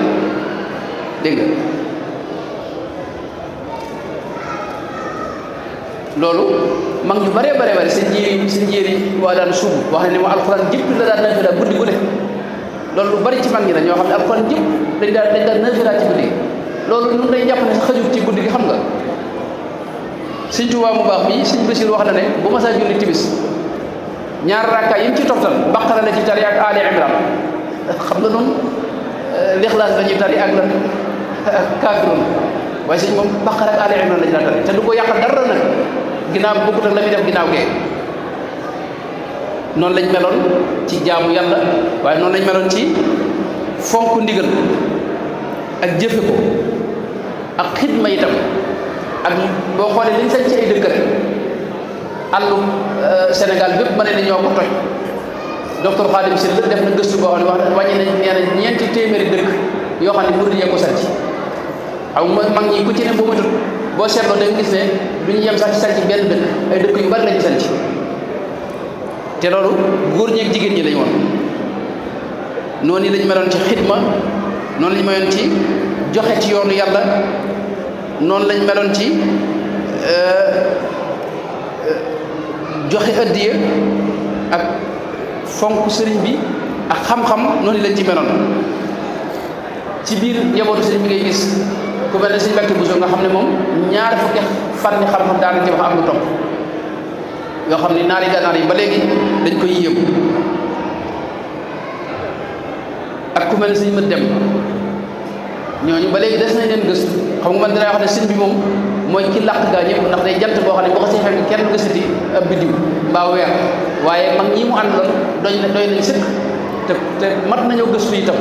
dégg nga loolu mag ñu bare seen jéeri waa daan suubu wax ne ma alxuraan jëpp la daan nafila guddi gu ne loolu lu bari ci mag ñi la ñoo xam ne alxuraan jëpp dañ daan nafila ci guddi gi loolu ñun day jàpp ne sa xajut ci guddi gi xam nga Sëñ Tuubaa mu baax bi Sëñ Basiir wax na ne bu ma saa julli timis ñaar rakka yi mu ci toftal Baqara la ci tari ak Ali Imran xam nga noonu Lixlaas la ñuy tari ak lan ak Kaafiruun waaye sëñ moom Baqara ak Ali Imran la ñu daan tari te du ko yàqal dara nag ginnaaw bokkut ak la muy def ginnaaw gee noonu lañ meloon ci jaamu yàlla waaye noonu lañ meloon ci fonk ndigal ak jëfe ko ak xidma itam ak boo xoolee liñ sañ ci ay dëkk rek àllu Sénégal bépp ma ne ni ñoo ko toj docteur Khadim Sylla def na gëstu boo xam ne wax wàññi nañ nee na ñeenti téeméeri dëkk yoo xam ne murid yee ko sanc aw mag ñi ku ci ne boo matut boo seetloo da nga gis ne du ñu yem sax ci sanc benn dëkk ay dëkk yu bari lañu sanc te loolu góor ñeeg jigéen ñi lañ woon noonu lañ meloon ci xidma noonu lañ meloon ci joxe ci yoonu yàlla noonu lañ meloon ci joxe addiya ak fonk sëriñ bi ak xam-xam noonu lañ ci meloon ci biir njabootu sëriñ bi ngay gis ku mel ne sëriñ Mbàkke Buso nga xam ne moom ñaari fukki fànni xam-xam daana ci wax am lu topp yoo xam ne naari gànnaar yi ba léegi dañ koy yéem ak ku mel ne sëriñ Mat Dem ñooñu ba léegi des nañ leen gëstu xam nga man dinaa wax ne sëriñ bi moom mooy ki làq gaa ñëpp ndax day jant boo xam ne boo ko si fekk kenn gëstati ab biddiw mbaa weer waaye mag ñi mu àndaloon doy nañ sëkk te mat nañoo gëstu itam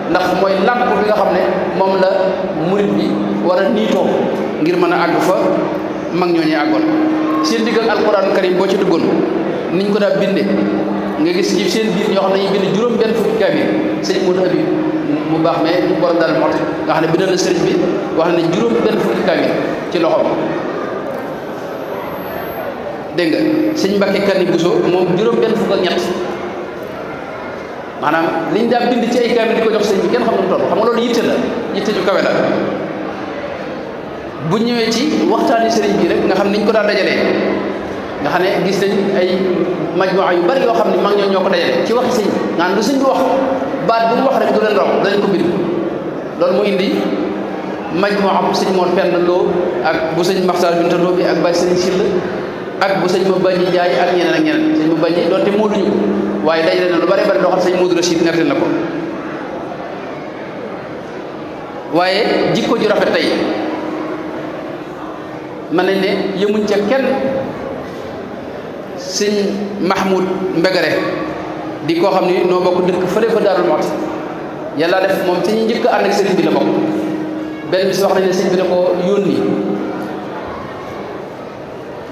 ndax mooy làmp bi nga xam ne moom la murit bi war a niitoo ngir mën a àgg fa mag ñooñu àggoon seen digg ak alquran karim boo ci duggoon niñ ko daa binde nga gis ci seen biir ñoo xam ne dañuy bind juróom benn fukki kaamil sëñ Modou Habib mu baax mais mu borom daal moo nga xam ne bindal na sëriñ bi wax ne juróom benn fukki kaamil ci loxoom dégg nga sëñ Mbàkke Kanni Bousso moom juróom benn fukk ak ñett maanaam liñ daa bind ci ay kaamil di ko jox sëñ bi kenn xam na mu toll xam nga loolu yitte la yitte ju kawe la bu ñëwee ci waxtaani sëriñ bi rek nga xam niñ ko daan dajalee nga xam ne gis nañ ay majmuwa yu bari yoo xam ne mag ñoo ko dajale ci waxi sëñ nga xam lu sëñ bi wax baat bu mu wax rek du leen raw danañ ko bind loolu mu indi majmuwa bu sëñ Mor Penda Lo ak bu sëñ Maxtaar Binta Lo bi ak Baye Sëriñ Sill ak bu sëñ ma bañi Njaay ak ñeneen ak ñeneen sëñ ma bañi doonte mooduñu ko waaye dajale na lu bari bari loo xam sëñ Modou Rachid nettali na ko waaye jikko ju rafet tey mën nañ ne yëmuñ ca kenn sëñ Mahmoud Mbegere di koo xam ni noo bokk dëkk fële fa Daarul Muxti yàlla def moom ci ñu njëkk a ànd ak sëriñ bi la bokk benn bis wax nañ ne sëñ bi da ko yónni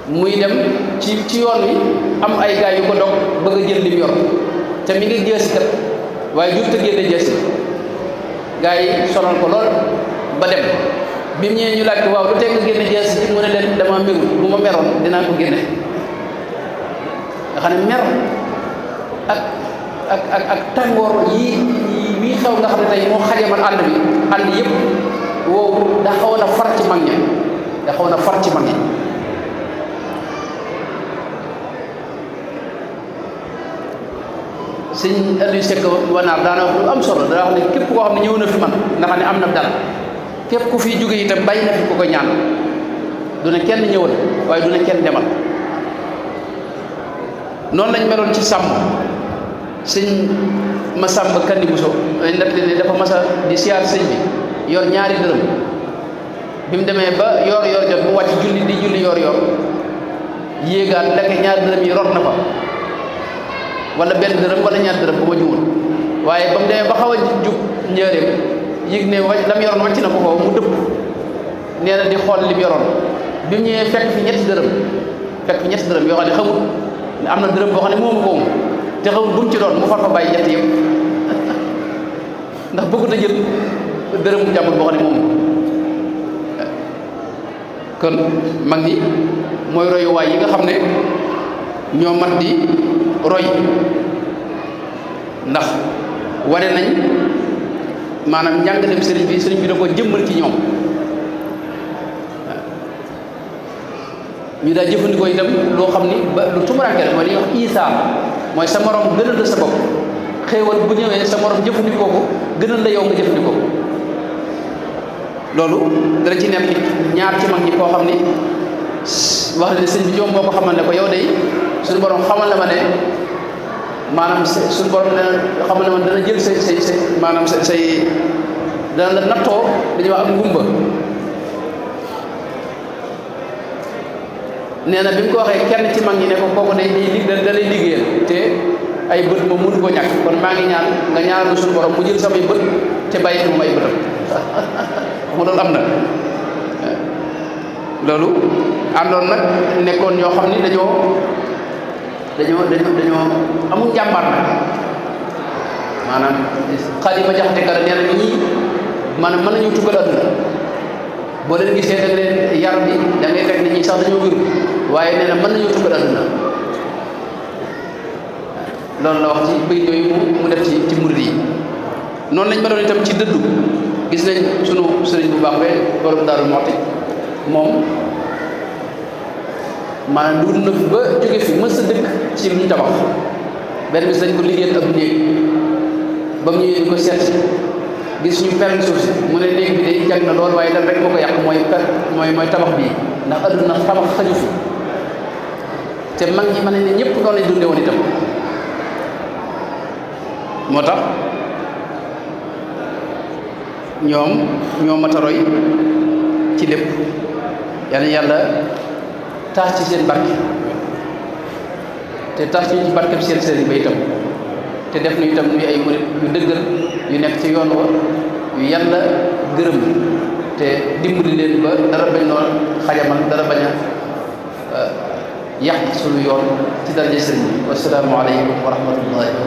muy dem ci yoon wi am ay gaay yu ko dog bëgg a jël lim yor te mi ngi jeesi kat waaye jur te génne jeesi gaay yi sonal ko lool ba dem bi mu ñëwee ñu laaj ko waaw lu teg nga génne jeesi ci mu ne leen dama merul bu ma meroon dinaa ko génne nga xam ne mer ak tàngoor yi xew nga xam ne tey moo xajamal ànd yëpp woowu da xawoon a far ci mag ñi sëñ Aliou Seck wanaar daana wax lu am solo dana wax ne képp koo xam ne ñëw na fi man nga xam ne am na dal képp ku fi jóge itam bàyyi na fi ku ko ñaan du ne kenn ñëwal waaye du ne kenn demal noonu lañ meloon ci sàmm sëñ Masamba Kanni Bousso nett ne dafa masa di siyaar sëñ bi yor ñaari dërëm bi mu demee ba yor jot mu wàcc julli yor yéegaat ndeke ñaari dërëm yi rot na fa wala benn dërëm wala ñaar dërëm bu ma juumul waaye ba mu demee ba xaw a jub njëreem yëg ne lam yoroon wàcc na ko foofu mu dëpp nee na di xool li mu yoroon bi mu ñëwee fekk fi ñetti dërëm yoo xam ne xamul am na dërëm boo xam ne moomu ko te xamul bu mu ci doon mu far fa bàyyi ñett yëpp ndax bëggut a jël dërëm jàmbur boo xam ne moomu kon mag ñi mooy royuwaay yi nga xam ne ñoo mat di roy ndax wane nañ maanaam njàngaleem sëriñ bi da ko jëmmal ci ñoom ñu daa jëfandikoo itam loo xam ni ba lu tumuraanke la mooy li ñuy wax isaar mooy sa morom gënal la sa bopp xéewal bu ñëwee sa morom jëfandikoo ko gënal la yow nga jëfandikoo ko loolu dara ci nekk ñaar ci mag ñi koo xam ni wax ne sëñ bi joom moo ko xamal ne ko yow day suñu borom xamal na ma ne maanaam suñu borom xamal na ma dana jël say maanaam say dana la nattoo dañuy wax am ngumba nee na bi mu ko waxee kenn ci mag ñi ne ko kooku da lay liggéeyal te ay bët moom mënu ko ñàkk kon maa ngi ñaan nga ñaanal suñu borom mu jël samay bët te bàyyi fi moom ay bëtam xam nga loolu am na loolu àndoon nag nekkoon ñoo xam ni dañoo amul jàmbaar nag maanaam Xaadima Jaxate Kala nee na ni ñii maanaam mën nañu tukkal àdduna boo leen gisee da nga leen yar bi da ngay fekk nit ñi sax dañoo wéru waaye nee na mën nañu tukkal àdduna loolu la wax ci bëy yooyu mu def ci murid yi noonu lañ meloon itam ci dëddu gis nañ sunu sëriñ bu baax be borom Daaru Muxti moom maanaam dugg na ba jóge fi mës a dëkk ci lu ñu tabax benn bis dañ ko liggéeyal ab néeg ba mu ñëwee di ko seet gis ñu perm suuf si mu ne néeg bi day jag na lool waaye dal rek moo ko yàq mooy tabax bii ndax adduna tabax xaju fi te mag ñi mën nañ ne ñëpp noonu lañ dundee woon itam moo tax ñoo mat a roy ci lépp yàlla tax ci seen barke te tax ci barke bi seen sëriñ ba itam te def nu itam nuy ay murit yu dëggal yu nekk ci yoon wa yu yàlla gërëm te dimbali leen ba dara bañ noo xajamal dara bañ a yàq suñu yoon ci daraja sëriñ bi wasalaamu aleykum wa rahmatullahi